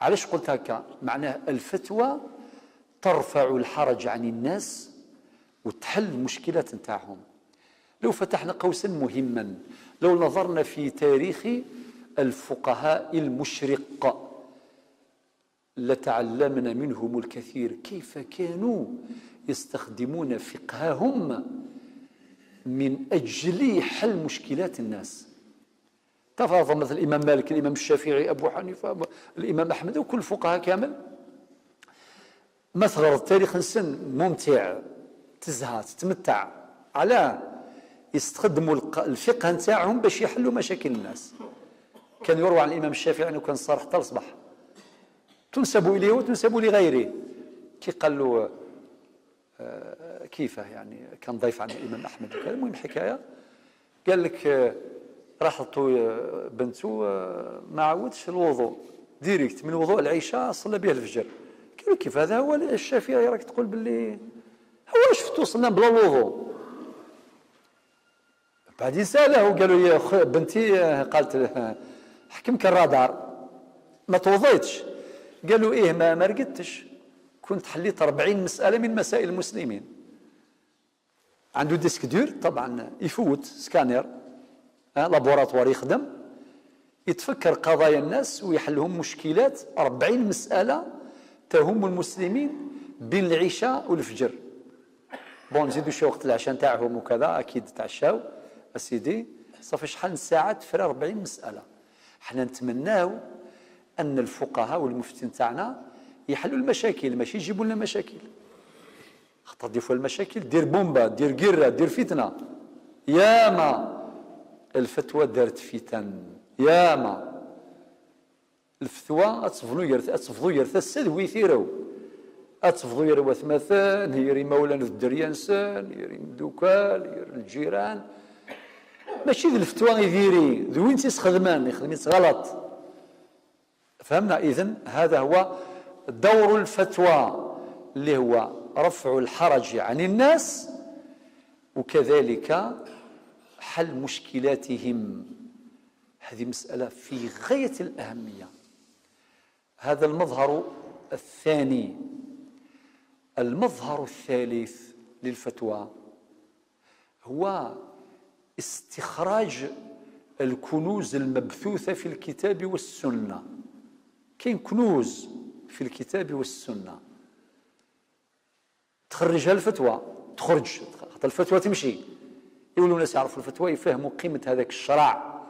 علاش قلت هكا؟ معناه الفتوى ترفع الحرج عن الناس وتحل المشكلات نتاعهم. لو فتحنا قوسا مهما، لو نظرنا في تاريخ الفقهاء المشرق لتعلمنا منهم الكثير، كيف كانوا يستخدمون فقههم من أجل حل مشكلات الناس. تفاضل مثل الإمام مالك، الإمام الشافعي، أبو حنيفة، الإمام أحمد، وكل الفقهاء كامل. مثغر التاريخ نسن ممتع، تزهى، تتمتع. علاه؟ يستخدموا الفقه نتاعهم باش يحلوا مشاكل الناس. كان يروى عن الإمام الشافعي أنه كان صار حتى الصباح، تنسب إليه وتنسب لغيره. كي قال له كيفه يعني، كان ضيف عند الإمام أحمد وكذا، المهم حكاية. قال لك راحت بنته ما عاودش الوضوء direct من وضوء العشاء صلى به الفجر. قالوا كيف هذا هو الشافعي راك تقول باللي هو شفتو صلى بلا وضوء. بعدين سأله قالوا يا بنتي، قالت له حكمك الرادار ما توضيتش. قالوا ايه ما رقدتش، كنت حليت 40 مسألة من مسائل المسلمين. عنده disque dur طبعا يفوت scanner laboratoire يخدم، يتفكر قضايا الناس ويحلهم مشكلات. 40 مسألة تهم المسلمين بين العشاء والفجر. bon نزيدو شي وقت العشاء نتاعهم وكذا، اكيد تعشاو اسيدي، صافي شحال من ساعة تفرى 40 مسألة. حنا نتمناو ان الفقهاء والمفتين تاعنا يحلوا المشاكل، ماشي يجيبوا لنا مشاكل. خاطر des fois المشاكل دير بومبا، دير guerre، دير فتنة. ياما الفتوى دارت فتن، ياما الفتوى اتفضلوا يرث السد ويثيروا، اتفضلوا يروا ثمثان، يري مولانا الدريانسان، يري مدوكال، يري الجيران. ماشي ذي الفتوى يديري ذوين تيستخدمان، يخدم غلط. فهمنا؟ إذن هذا هو دور الفتوى، اللي هو رفع الحرج عن الناس وكذلك حل مشكلاتهم. هذه مسألة في غاية الأهمية. هذا المظهر الثاني. المظهر الثالث للفتوى هو استخراج الكنوز المبثوثة في الكتاب والسنة. كاين كنوز في الكتاب والسنة تخرجها الفتوى، تخرج خاطر الفتوى تمشي، يولوا الناس يعرفوا الفتوى، يفهموا قيمة هذاك الشرع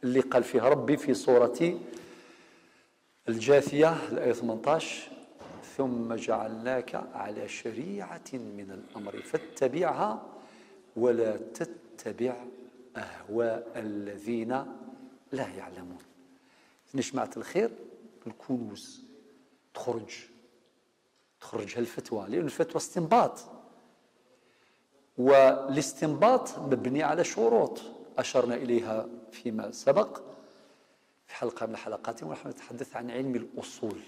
اللي قال فيه ربي في سورة الجاثية الآية 18: ثم جعلناك على شريعة من الأمر فاتبعها ولا تتبع أهواء الذين لا يعلمون. نجمعة الخير الكنوز تخرجها الفتوى، لأن الفتوى استنباط، والاستنباط مبني على شروط أشرنا إليها فيما سبق في حلقة من الحلقات، ونحن نتحدث عن علم الأصول.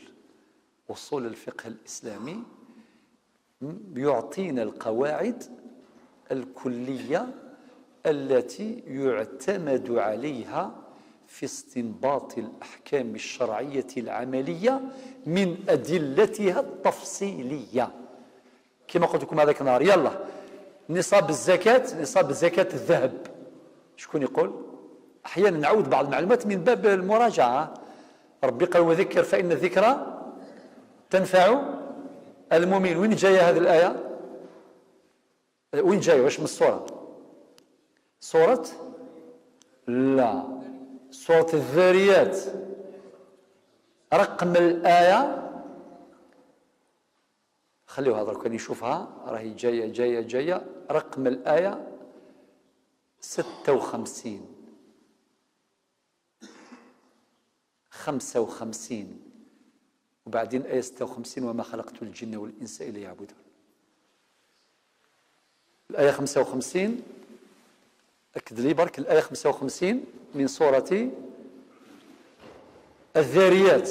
أصول الفقه الإسلامي يعطينا القواعد الكلية التي يعتمد عليها في استنباط الأحكام الشرعية العملية من أدلتها التفصيلية. كما قلت لكم هذاك النهار، يلا نصاب الزكاة، نصاب الزكاة الذهب، شكون يقول؟ أحيانا نعود بعض المعلومات من باب المراجعة. ربي قال وذكر فإن الذكرى تنفع المؤمن. وين جاية هذه الآية؟ وين جاية؟ واش من السورة؟ سورة لا، سورة الذاريات. رقم الآية خليوها درك نشوفها، راهي جاية جاية جاية. رقم الآية 56. 55، وبعدين آية 56 وما خلقت الجن والإنس إلا يعبدون. الآية 55، أكد لي برك، الآية 55 من سورة الذاريات،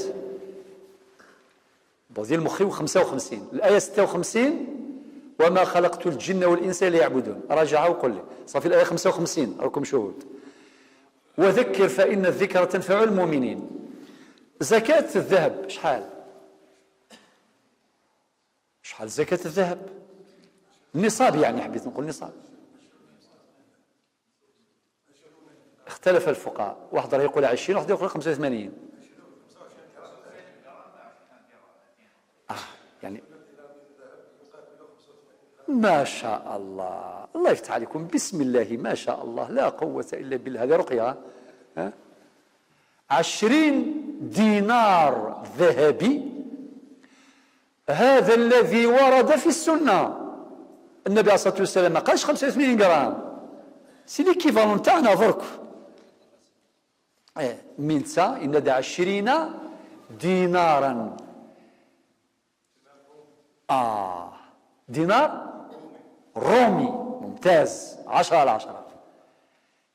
بوزي المخي 55. الآية 56 وما خلقت الجن والإنس إلا يعبدون، راجعها وقل لي. صافي الآية 55 راكم شهود. وذكر فإن الذكرى تنفع المؤمنين. زكاة الذهب شحال؟ شحال زكاة الذهب؟ النصاب يعني، حبيت نقول نصاب. اختلف الفقهاء، واحد راه يقول 20، واحد يقول 85. يعني ما شاء الله، الله يفتح عليكم، بسم الله ما شاء الله لا قوة إلا بالله. هذه رقية. 20 دينار ذهبي، هذا الذي ورد في السنة. النبي عليه الصلاة والسلام ما قالش 85 غرام، c'est l'équivalent تاعنا درك. من سا إن 20 دينارا. دينار رومي ممتاز، 10 على 10.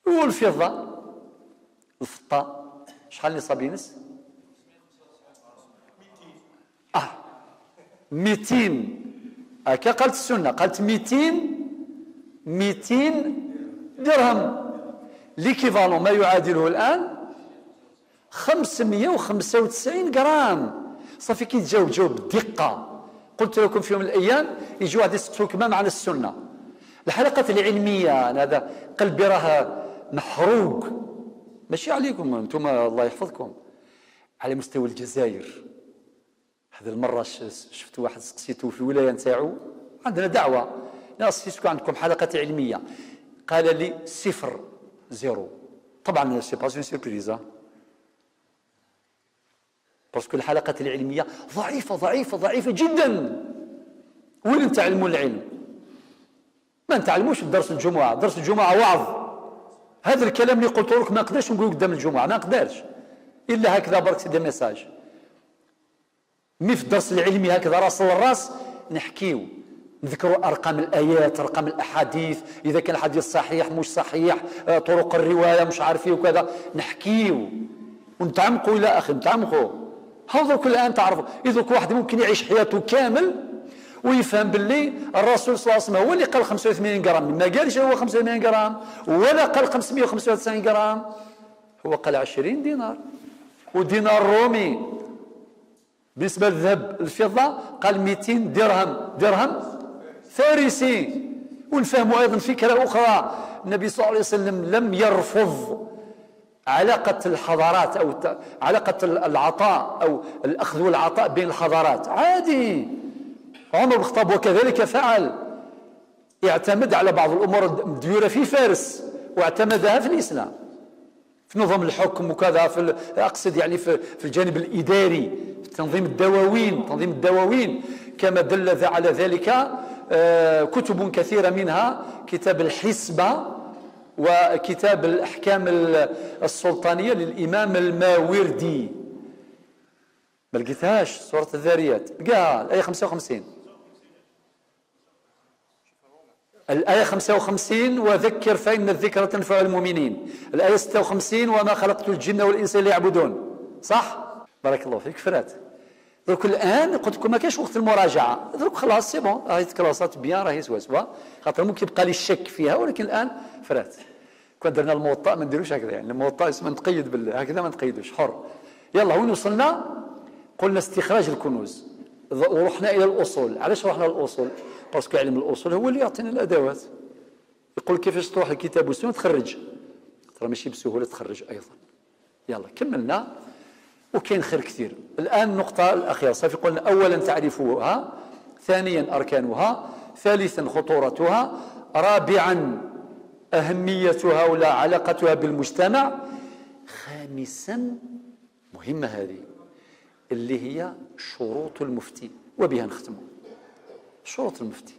والفضة، الفضة شحال نصاب ينس؟ 200. هكا قالت السنة، قالت 200 درهم، l'équivalent ما يعادله الآن 595 غرام. صافي كي تجاوب جاوب بدقة. قلت لكم في يوم من الأيام يجي واحد يسقسوك ما معنى السنة. الحلقات العلمية، أنا هذا قلبي راه محروق، ماشي عليكم انتم الله يحفظكم، على مستوى الجزائر. هذه المرة شفت واحد سقسيته في الولاية نتاعو، عندنا دعوة، ناس سقسيتو عندكم حلقات علمية، قال لي 0 0. طبعا c'est pas une surprise، parce que الحلقات العلمية ضعيفة ضعيفة ضعيفة جدا. وين نتعلموا العلم؟ ما نتعلموش في درس الجمعة، درس الجمعة وعظ. هذا الكلام اللي قلت لك ما نقدرش نقول قدام الجمعة، ما نقدرش إلا هكذا برك، c'est des messages. mais في الدرس العلمي هكذا راس للراس نحكيو، نذكروا أرقام الآيات، أرقام الأحاديث، إذا كان الحديث صحيح مش صحيح، طرق الرواية مش عارفين وكذا، نحكيو ونتعمقوا إلى آخره، نتعمقوا. هذا كل الآن تعرفوا. إذا واحد ممكن يعيش حياته كامل ويفهم باللي الرسول صلى الله عليه وسلم هو اللي قال 85 غرام، ما قالش هو 85 غرام ولا قال 595 غرام، هو قال 20 دينار، ودينار رومي. بالنسبة للذهب الفضة قال 200 درهم، درهم فارسي. ونفهموا أيضا فكرة أخرى، النبي صلى الله عليه وسلم لم يرفض علاقة الحضارات أو علاقة العطاء أو الأخذ والعطاء بين الحضارات، عادي. عمر بن الخطاب وكذلك فعل، اعتمد على بعض الأمور المديورة في فارس واعتمدها في الإسلام، في نظام الحكم وكذا، في أقصد يعني في الجانب الإداري، في تنظيم الدواوين، تنظيم الدواوين كما دل على ذلك كتب كثيرة، منها كتاب الحسبة وكتاب الأحكام السلطانية للإمام الماوردي. ما لقيتهاش سورة الذاريات، لقاها الآية 55، الآية 55 وذكر فإن الذكرى تنفع المؤمنين، الآية 56 وما خلقت الجن والإنس ليعبدون. صح؟ بارك الله فيك. فرات درك الآن قلت لكم ما كاينش وقت المراجعة، درك خلاص c'est bon، راهي تكلاسات bien، راهي سوا سوا، خاطر ممكن يبقى لي الشك فيها، ولكن الآن فرات. كون درنا الموطأ ما نديروش هكذا، يعني الموطأ اسمه نتقيد بالله هكذا، ما نتقيدوش حر. يلا وين وصلنا؟ قلنا استخراج الكنوز، ورحنا إلى الأصول. علاش رحنا للأصول؟ parce que علم الأصول هو اللي يعطينا الأدوات، يقول كيفاش تروح الكتاب والسنة تخرج، ترى ماشي بسهولة تخرج أيضا. يلا كملنا وكاين خير كثير. الآن النقطة الأخيرة، صافي قلنا أولا تعريفها، ثانيا أركانها، ثالثا خطورتها، رابعا أهميتها ولا علاقتها بالمجتمع، خامسا مهمة هذه اللي هي شروط المفتي، وبها نختم. شروط المفتي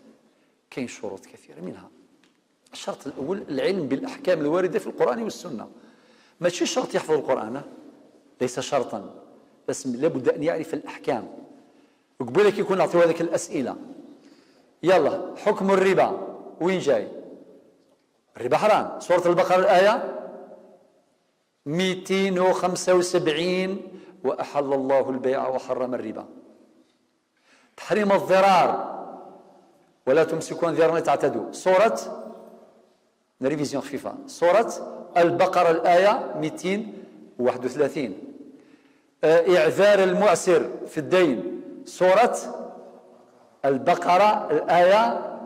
كاين شروط كثيرة، منها الشرط الأول العلم بالأحكام الواردة في القرآن والسنة. ماشي شرط يحفظ القرآن، ليس شرطا، بس لابد أن يعرف الأحكام. وقبل يكون نعطيو هذيك الأسئلة. يلا حكم الربا وين جاي؟ الربا حرام، سورة البقرة الآية 275، وأحل الله البيع وحرم الربا. تحريم الضرار، ولا تمسكون ضرارا تعتدوا، سورة révision خفيفة، سورة البقرة الآية 231. إعذار المعسر في الدين، سورة البقرة الآية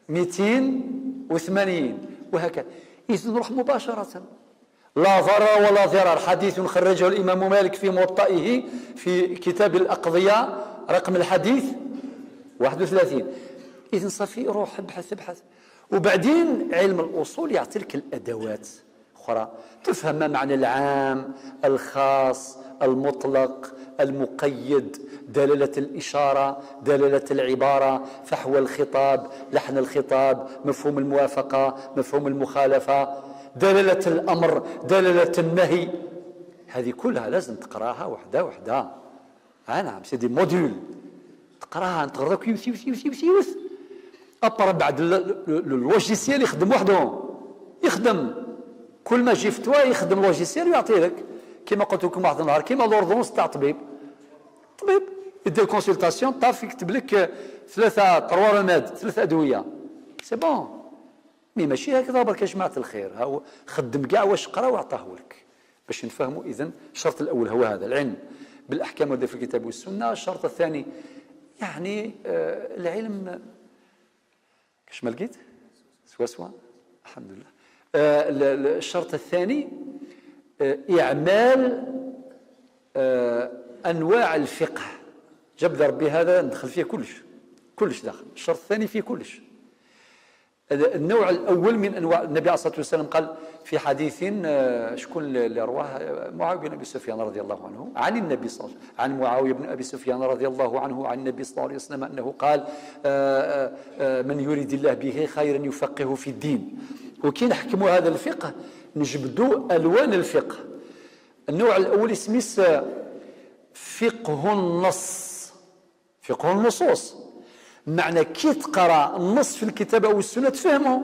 280، وهكذا. إذن نروح مباشرة. لا ضرر ولا ضرار، حديث خرجه الإمام مالك في موطئه في كتاب الأقضية رقم الحديث 31. إذن صافي روح ابحث ابحث. وبعدين علم الأصول يعطي لك الأدوات أخرى تفهم ما معنى العام، الخاص، المطلق، المقيد، دلالة الإشارة، دلالة العبارة، فحوى الخطاب، لحن الخطاب، مفهوم الموافقة، مفهوم المخالفة، دلالة الأمر، دلالة النهي. هذه كلها لازم تقراها وحدة وحدة. نعم، c'est des modules تقراها تقرا يوث يوث يوث يوث يوث. après بعد le logiciel يخدم وحده، يخدم كل ما جي فتوى يخدم logiciel ويعطي لك. كما قلت لكم واحد النهار، كيما l'ordonnance تاع طبيب، طبيب يدير consultation طاف يكتب لك ثلاثة trois remèdes، ثلاثة أدوية، c'est bon. mais ماشي هكذا برك يا جماعة الخير، هو خدم كاع واش قرا وعطاه لك باش نفهموا. إذن الشرط الأول هو هذا، العلم بالأحكام الواردة في الكتاب والسنة. الشرط الثاني يعني العلم، كاش ما لقيت سوا سوا الحمد لله. الشرط الثاني إعمال أنواع الفقه. جبد ربي هذا ندخل فيه كلش، كلش داخل. الشرط الثاني فيه كلش. النوع الأول من أنواع، النبي عليه الصلاة والسلام قال في حديث، شكون اللي رواه؟ معاوية بن أبي سفيان رضي الله عنه عن النبي صلى الله عليه وسلم، عن معاوية بن أبي سفيان رضي الله عنه عن النبي صلى الله عليه وسلم أنه قال من يريد الله به خيرا يفقهه في الدين. وكي نحكموا هذا الفقه نجبدوا ألوان الفقه. النوع الأول اسمه فقه النص، فقه النصوص، معنى كي تقرا النص في الكتاب او السنة تفهمه.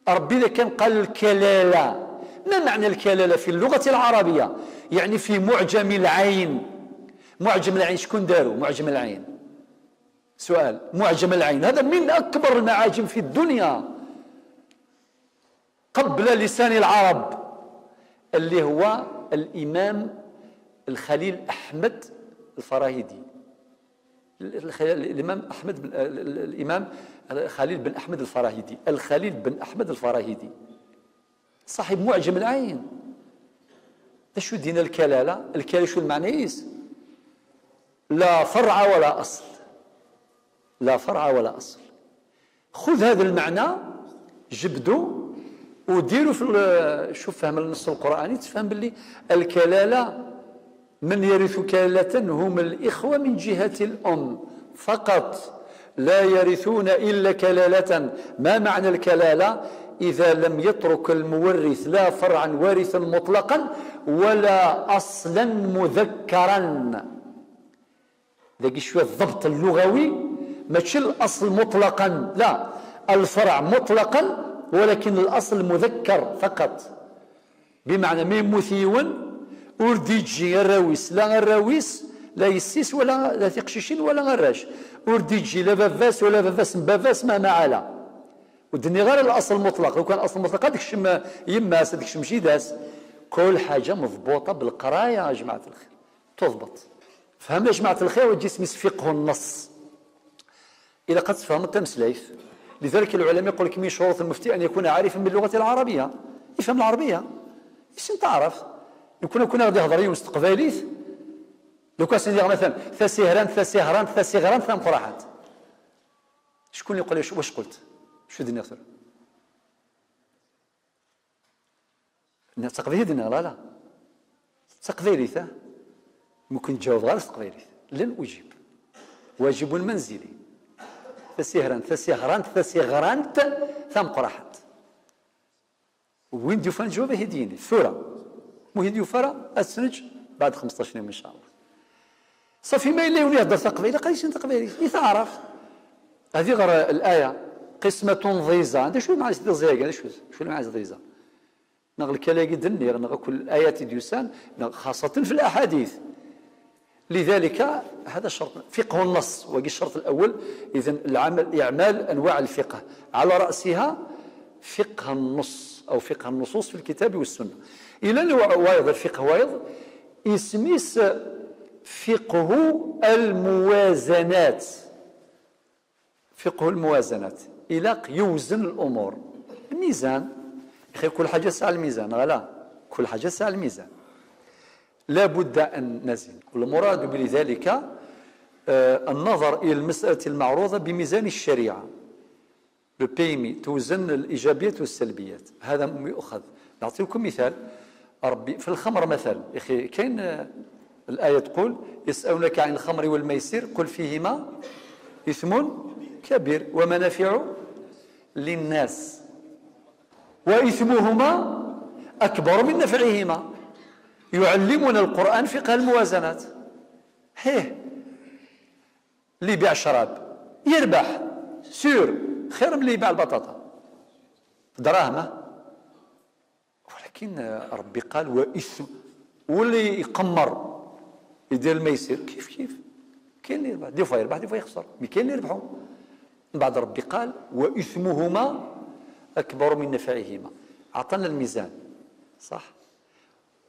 ربي اذا كان قال الكلالة، ما معنى الكلالة في اللغة العربية؟ يعني في معجم العين. معجم العين شكون داروا معجم العين؟ سؤال، معجم العين هذا من اكبر المعاجم في الدنيا قبل لسان العرب، اللي هو الامام الخليل احمد الفراهيدي، الامام احمد بن الامام خليل بن احمد الفراهيدي، الخليل بن احمد الفراهيدي صاحب معجم العين. شو دين الكلالة؟ الكلالة شو المعنى؟ لا فرع ولا اصل، لا فرع ولا اصل. خذ هذا المعنى جبدو وديروا في، شوف فهم النص القرآني تفهم باللي الكلالة من يرث كلالة هم الإخوة من جهة الأم فقط، لا يرثون إلا كلالة. ما معنى الكلالة؟ إذا لم يترك المورث لا فرعا وارثا مطلقا ولا أصلا مذكرا. ذاك شوية الضبط اللغوي، ماشي الأصل مطلقا، لا، الفرع مطلقا ولكن الأصل مذكر فقط. بمعنى ما يموثيون ورديجي الراويس، لا الراويس لا يسيس ولا لا تقشيشين ولا غراش، ورديجي لا بافاس ولا بافاس بافاس ما معالا. ودني غير الاصل المطلق، لو كان الاصل المطلق هذاك الشم يماس هذاك الشم جيداس. كل حاجة مضبوطة بالقرايه يا جماعة الخير تضبط. فهمنا يا جماعة الخير؟ وتجي اسمه فقه النص. الى قد تفهم التمسلايف. لذلك العلماء يقول لك من شروط المفتي ان يكون عارفا باللغة العربية، يفهم العربية، يسن تعرف. لو كنا غادي يهضر يونس تقباليث، لو كان سندير مثلا ثاسيهران ثاسيهران ثاسيغران ثامقراحات، شكون اللي يقول لي واش قلت؟ شو دنيا ثر؟ تقبيلي دنا لا لا تقبيليث، ممكن تجاوب غير تقبيليث. لن اجيب، واجب منزلي. ثاسيهران ثاسيغران ثاسيغران ثامقراحات، وين ديفان جواب هديني ثورة. مهيد يفرا السنج بعد 15 يوم ان شاء الله. صافي ما الا يولي يهضر تقبيله قال لي تقبيلي يتعرف. هذه غير الايه قسمة ضيزة. عندها شو معنى ضيزة؟ شو معنى ضيزة؟ نغ الكلاقي دني نغ كل الآيات ديوسان خاصة في الأحاديث. لذلك هذا شرط فقه النص، وهي الشرط الأول. إذن العمل إعمال أنواع الفقه على رأسها فقه النص أو فقه النصوص في الكتاب والسنة. إلى نوع وايض الفقه وايض اسميس فقه الموازنات. فقه الموازنات إلى يوزن الأمور، الميزان. أخي كل حاجة ساعة الميزان، غلا كل حاجة ساعة الميزان، لا بد أن نزن. والمراد بذلك النظر إلى المسألة المعروضة بميزان الشريعة، لو بيمي، توزن الإيجابيات والسلبيات. هذا يؤخذ. نعطيكم مثال ربي في الخمر مثلا. أخي كاين الآية تقول يسألونك عن الخمر والميسر قل فيهما إثم كبير ومنافع للناس وإثمهما أكبر من نفعهما. يعلمنا القرآن فقه الموازنات. هيه اللي يبيع شراب يربح sûr خير من اللي يبيع البطاطا دراهمه، ولكن ربي قال وإثم، واللي يقمر يدير الميسر كيف كيف، كاين اللي يربح des fois يربح des fois يخسر، mais كاين اللي يربحوا. من بعد ربي قال وإثمهما أكبر من نفعهما، أعطانا الميزان صح.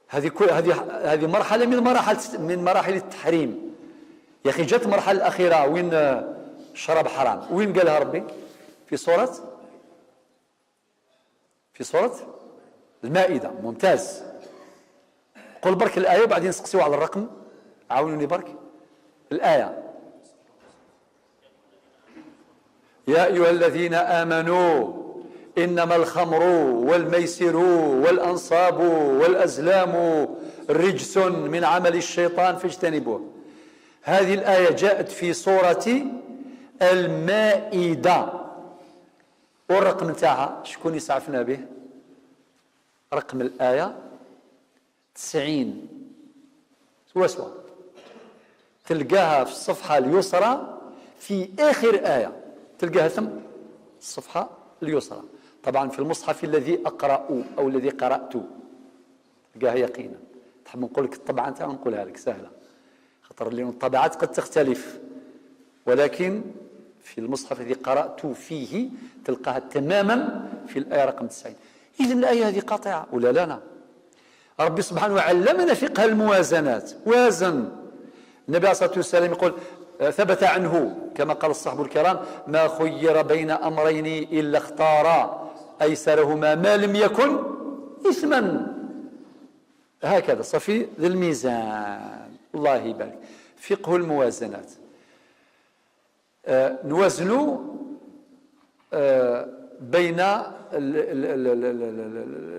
هذه كل هذه مرحلة من مراحل التحريم. يا أخي جات المرحلة الأخيرة وين الشراب حرام، وين قالها ربي؟ في سورة المائدة. ممتاز. قل برك الآية وبعدين نسقسيو على الرقم، عاونوني برك. الآية يا أيها الذين آمنوا إنما الخمر والميسر والأنصاب والأزلام رجس من عمل الشيطان فاجتنبوه. هذه الآية جاءت في سورة المائدة، والرقم نتاعها شكون يسعفنا به؟ رقم الآية 90 سوا سوا، تلقاها في الصفحة اليسرى في آخر آية، تلقاها ثم الصفحة اليسرى، طبعا في المصحف الذي أقرأ أو الذي قرأت تلقاها يقينا. تحب نقول لك الطبعة نتاعو نقولها لك سهلة، خاطر لأن الطبعات قد تختلف، ولكن في المصحف الذي قرأت فيه تلقاها تماما في الآية رقم 90. إذن الآية هذه قاطعة ولا لا؟ لا. ربي سبحانه علمنا فقه الموازنات. وازن. النبي عليه الصلاة والسلام يقول ثبت عنه كما قال الصحب الكرام ما خير بين أمرين إلا اختار أيسرهما ما لم يكن إثما. هكذا صفي ذي الميزان. الله يبارك. فقه الموازنات. نوازن بين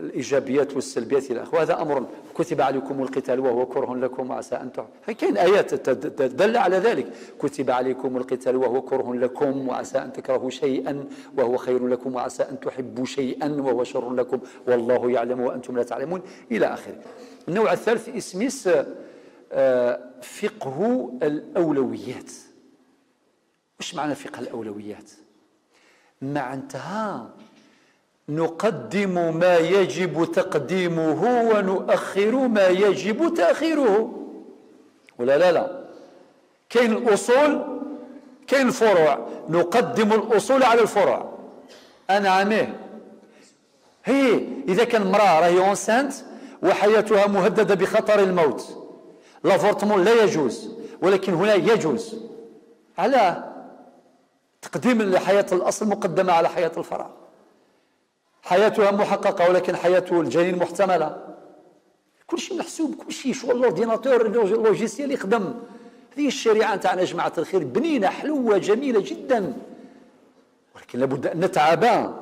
الإيجابيات والسلبيات إلى آخره. وهذا أمر كتب عليكم القتال وهو كره لكم وعسى أن تحبوا. كاين آيات تدل على ذلك. كتب عليكم القتال وهو كره لكم وعسى أن تكرهوا شيئا وهو خير لكم وعسى أن تحبوا شيئا وهو شر لكم والله يعلم وأنتم لا تعلمون إلى آخره. النوع الثالث اسميس فقه الأولويات. وش معنى فقه الأولويات؟ معناتها نقدم ما يجب تقديمه ونؤخر ما يجب تأخيره. ولا لا لا، كاين الأصول كاين الفروع، نقدم الأصول على الفروع. أنا عامة هي إذا كان امرأة راهي enceinte وحياتها مهددة بخطر الموت، l'avortement لا يجوز، ولكن هنا يجوز. على تقديم حياة الأصل مقدمة على حياة الفرع. حياتها محققة ولكن حياة الجنين محتملة. كل شيء محسوب، كل شيء شغل l'ordinateur logiciel يخدم. هذه الشريعة نتاعنا جماعة الخير بنينة حلوة جميلة جدا، ولكن لابد أن نتعب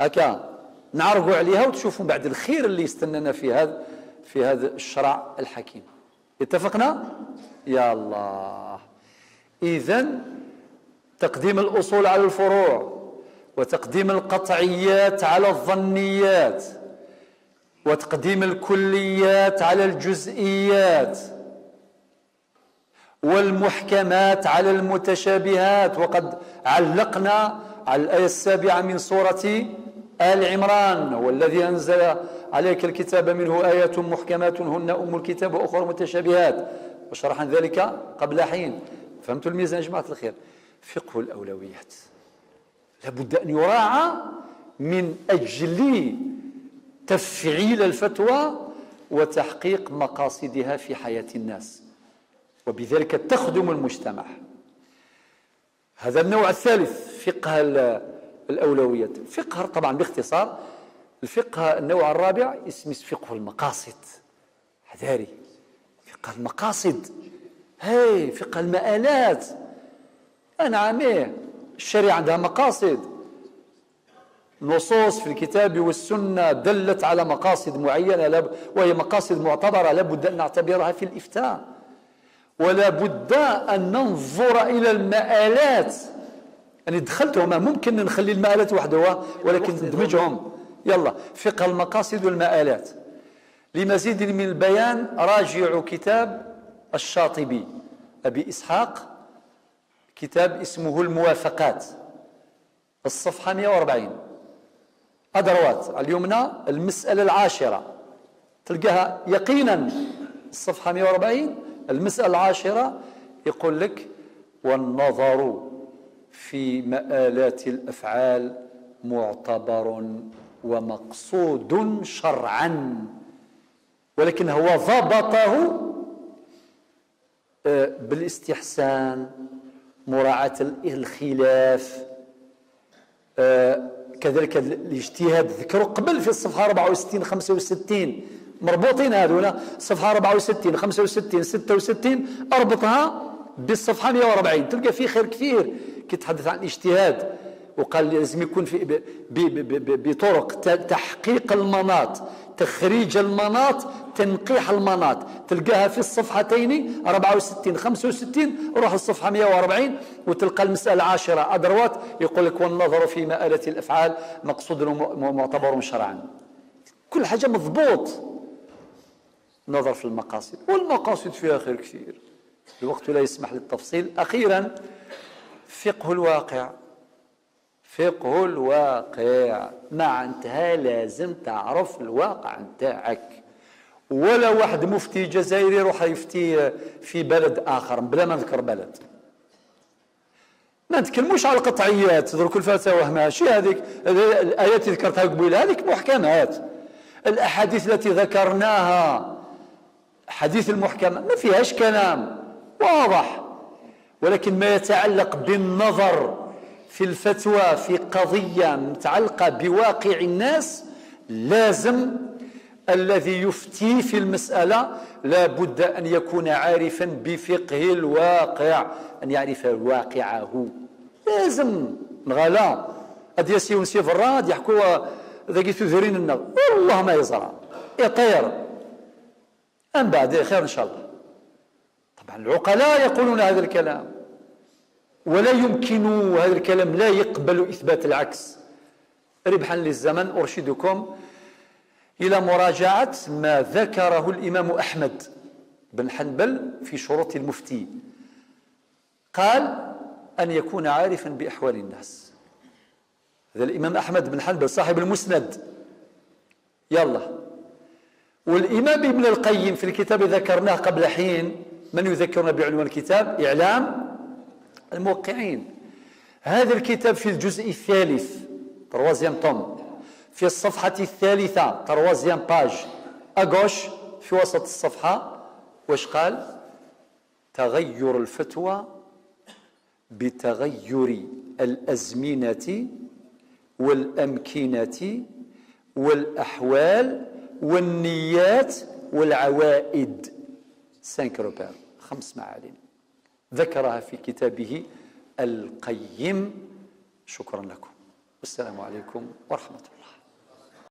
هكا نعرضوا عليها وتشوفوا بعد الخير اللي يستنانا في هذا الشرع الحكيم. اتفقنا؟ يا الله. إذن تقديم الأصول على الفروع وتقديم القطعيات على الظنيات. وتقديم الكليات على الجزئيات، والمحكمات على المتشابهات. وقد علقنا على الآية 7 من سورة آل عمران: والذي أنزل عليك الكتاب منه آيات محكمات هن أم الكتاب وأخرى متشابهات، وشرحنا ذلك قبل حين. فهمتوا الميزان يا جماعة الخير؟ فقه الأولويات لابد أن يراعى من أجل تفعيل الفتوى وتحقيق مقاصدها في حياة الناس، وبذلك تخدم المجتمع. هذا النوع الثالث، فقه الأولويات. فقه طبعا باختصار الفقه النوع الرابع اسمه فقه المقاصد. حذاري، فقه المقاصد، هاي فقه المآلات. نعم، الشريعة عندها مقاصد، نصوص في الكتاب والسنة دلت على مقاصد معينة، وهي مقاصد معتبرة لابد أن نعتبرها في الإفتاء، ولا بد أن ننظر إلى المآلات. أنا دخلتهم، ممكن نخلي المآلات وحدها ولكن ندمجهم. يلا، فقه المقاصد والمآلات. لمزيد من البيان راجعوا كتاب الشاطبي أبي إسحاق، كتاب اسمه الموافقات، الصفحة 140 أدروات اليمنى، المسألة 10 تلقاها يقينا، الصفحة 140 المسألة 10، يقول لك: والنظر في مآلات الأفعال معتبر ومقصود شرعا، ولكن هو ضبطه بالاستحسان، مراعاة الخلاف، كذلك الاجتهاد. ذكروا قبل في الصفحة 64 65، مربوطين هذولا، صفحة 64 65 66 اربطها بالصفحة 140، تلقى فيه خير كثير كي تحدث عن الاجتهاد، وقال لازم يكون في بطرق تحقيق المناط، تخريج المناط، تنقيح المناط، تلقاها في الصفحتين 64 65. روح الصفحة 140 وتلقى المسألة 10 أدروات، يقول لك: والنظر في مآلة الأفعال مقصود ومعتبر شرعا. كل حاجة مضبوط، نظر في المقاصد، والمقاصد فيها خير كثير، الوقت لا يسمح للتفصيل. أخيرا فقه الواقع. فقه الواقع معناتها لازم تعرف الواقع نتاعك. ولا واحد مفتي جزائري يروح يفتي في بلد آخر بلا ما نذكر بلد. ما نتكلموش على القطعيات درك، الفتاوى ماشي هذيك الآيات اللي ذكرتها قبيله، هذيك محكمات. الأحاديث التي ذكرناها، حديث المحكمة ما فيهاش كلام واضح، ولكن ما يتعلق بالنظر في الفتوى في قضية متعلقة بواقع الناس، لازم الذي يفتي في المسألة لا بد أن يكون عارفا بفقه الواقع، أن يعرف واقعه. لازم نغالا أدي يسي فراد يحكوا ذاك تذرين النغ، والله ما يزرع يطير أم بعد خير إن شاء الله. طبعا العقلاء يقولون هذا الكلام، ولا يمكن هذا الكلام لا يقبل إثبات العكس. ربحا للزمن أرشدكم إلى مراجعة ما ذكره الإمام أحمد بن حنبل في شروط المفتي. قال أن يكون عارفا بأحوال الناس. هذا الإمام أحمد بن حنبل صاحب المسند. يلا، والإمام ابن القيم في الكتاب ذكرناه قبل حين، من يذكرنا بعنوان الكتاب؟ إعلام الموقعين. هذا الكتاب في الجزء الثالث troisième tome، في الصفحة الثالثة troisième page à gauche، في وسط الصفحة، واش قال؟ تغير الفتوى بتغير الأزمنة والأمكنة والأحوال والنيات والعوائد. 5 repères، 5 معالم ذكرها في كتابه القيم. شكرا لكم، والسلام عليكم ورحمة الله.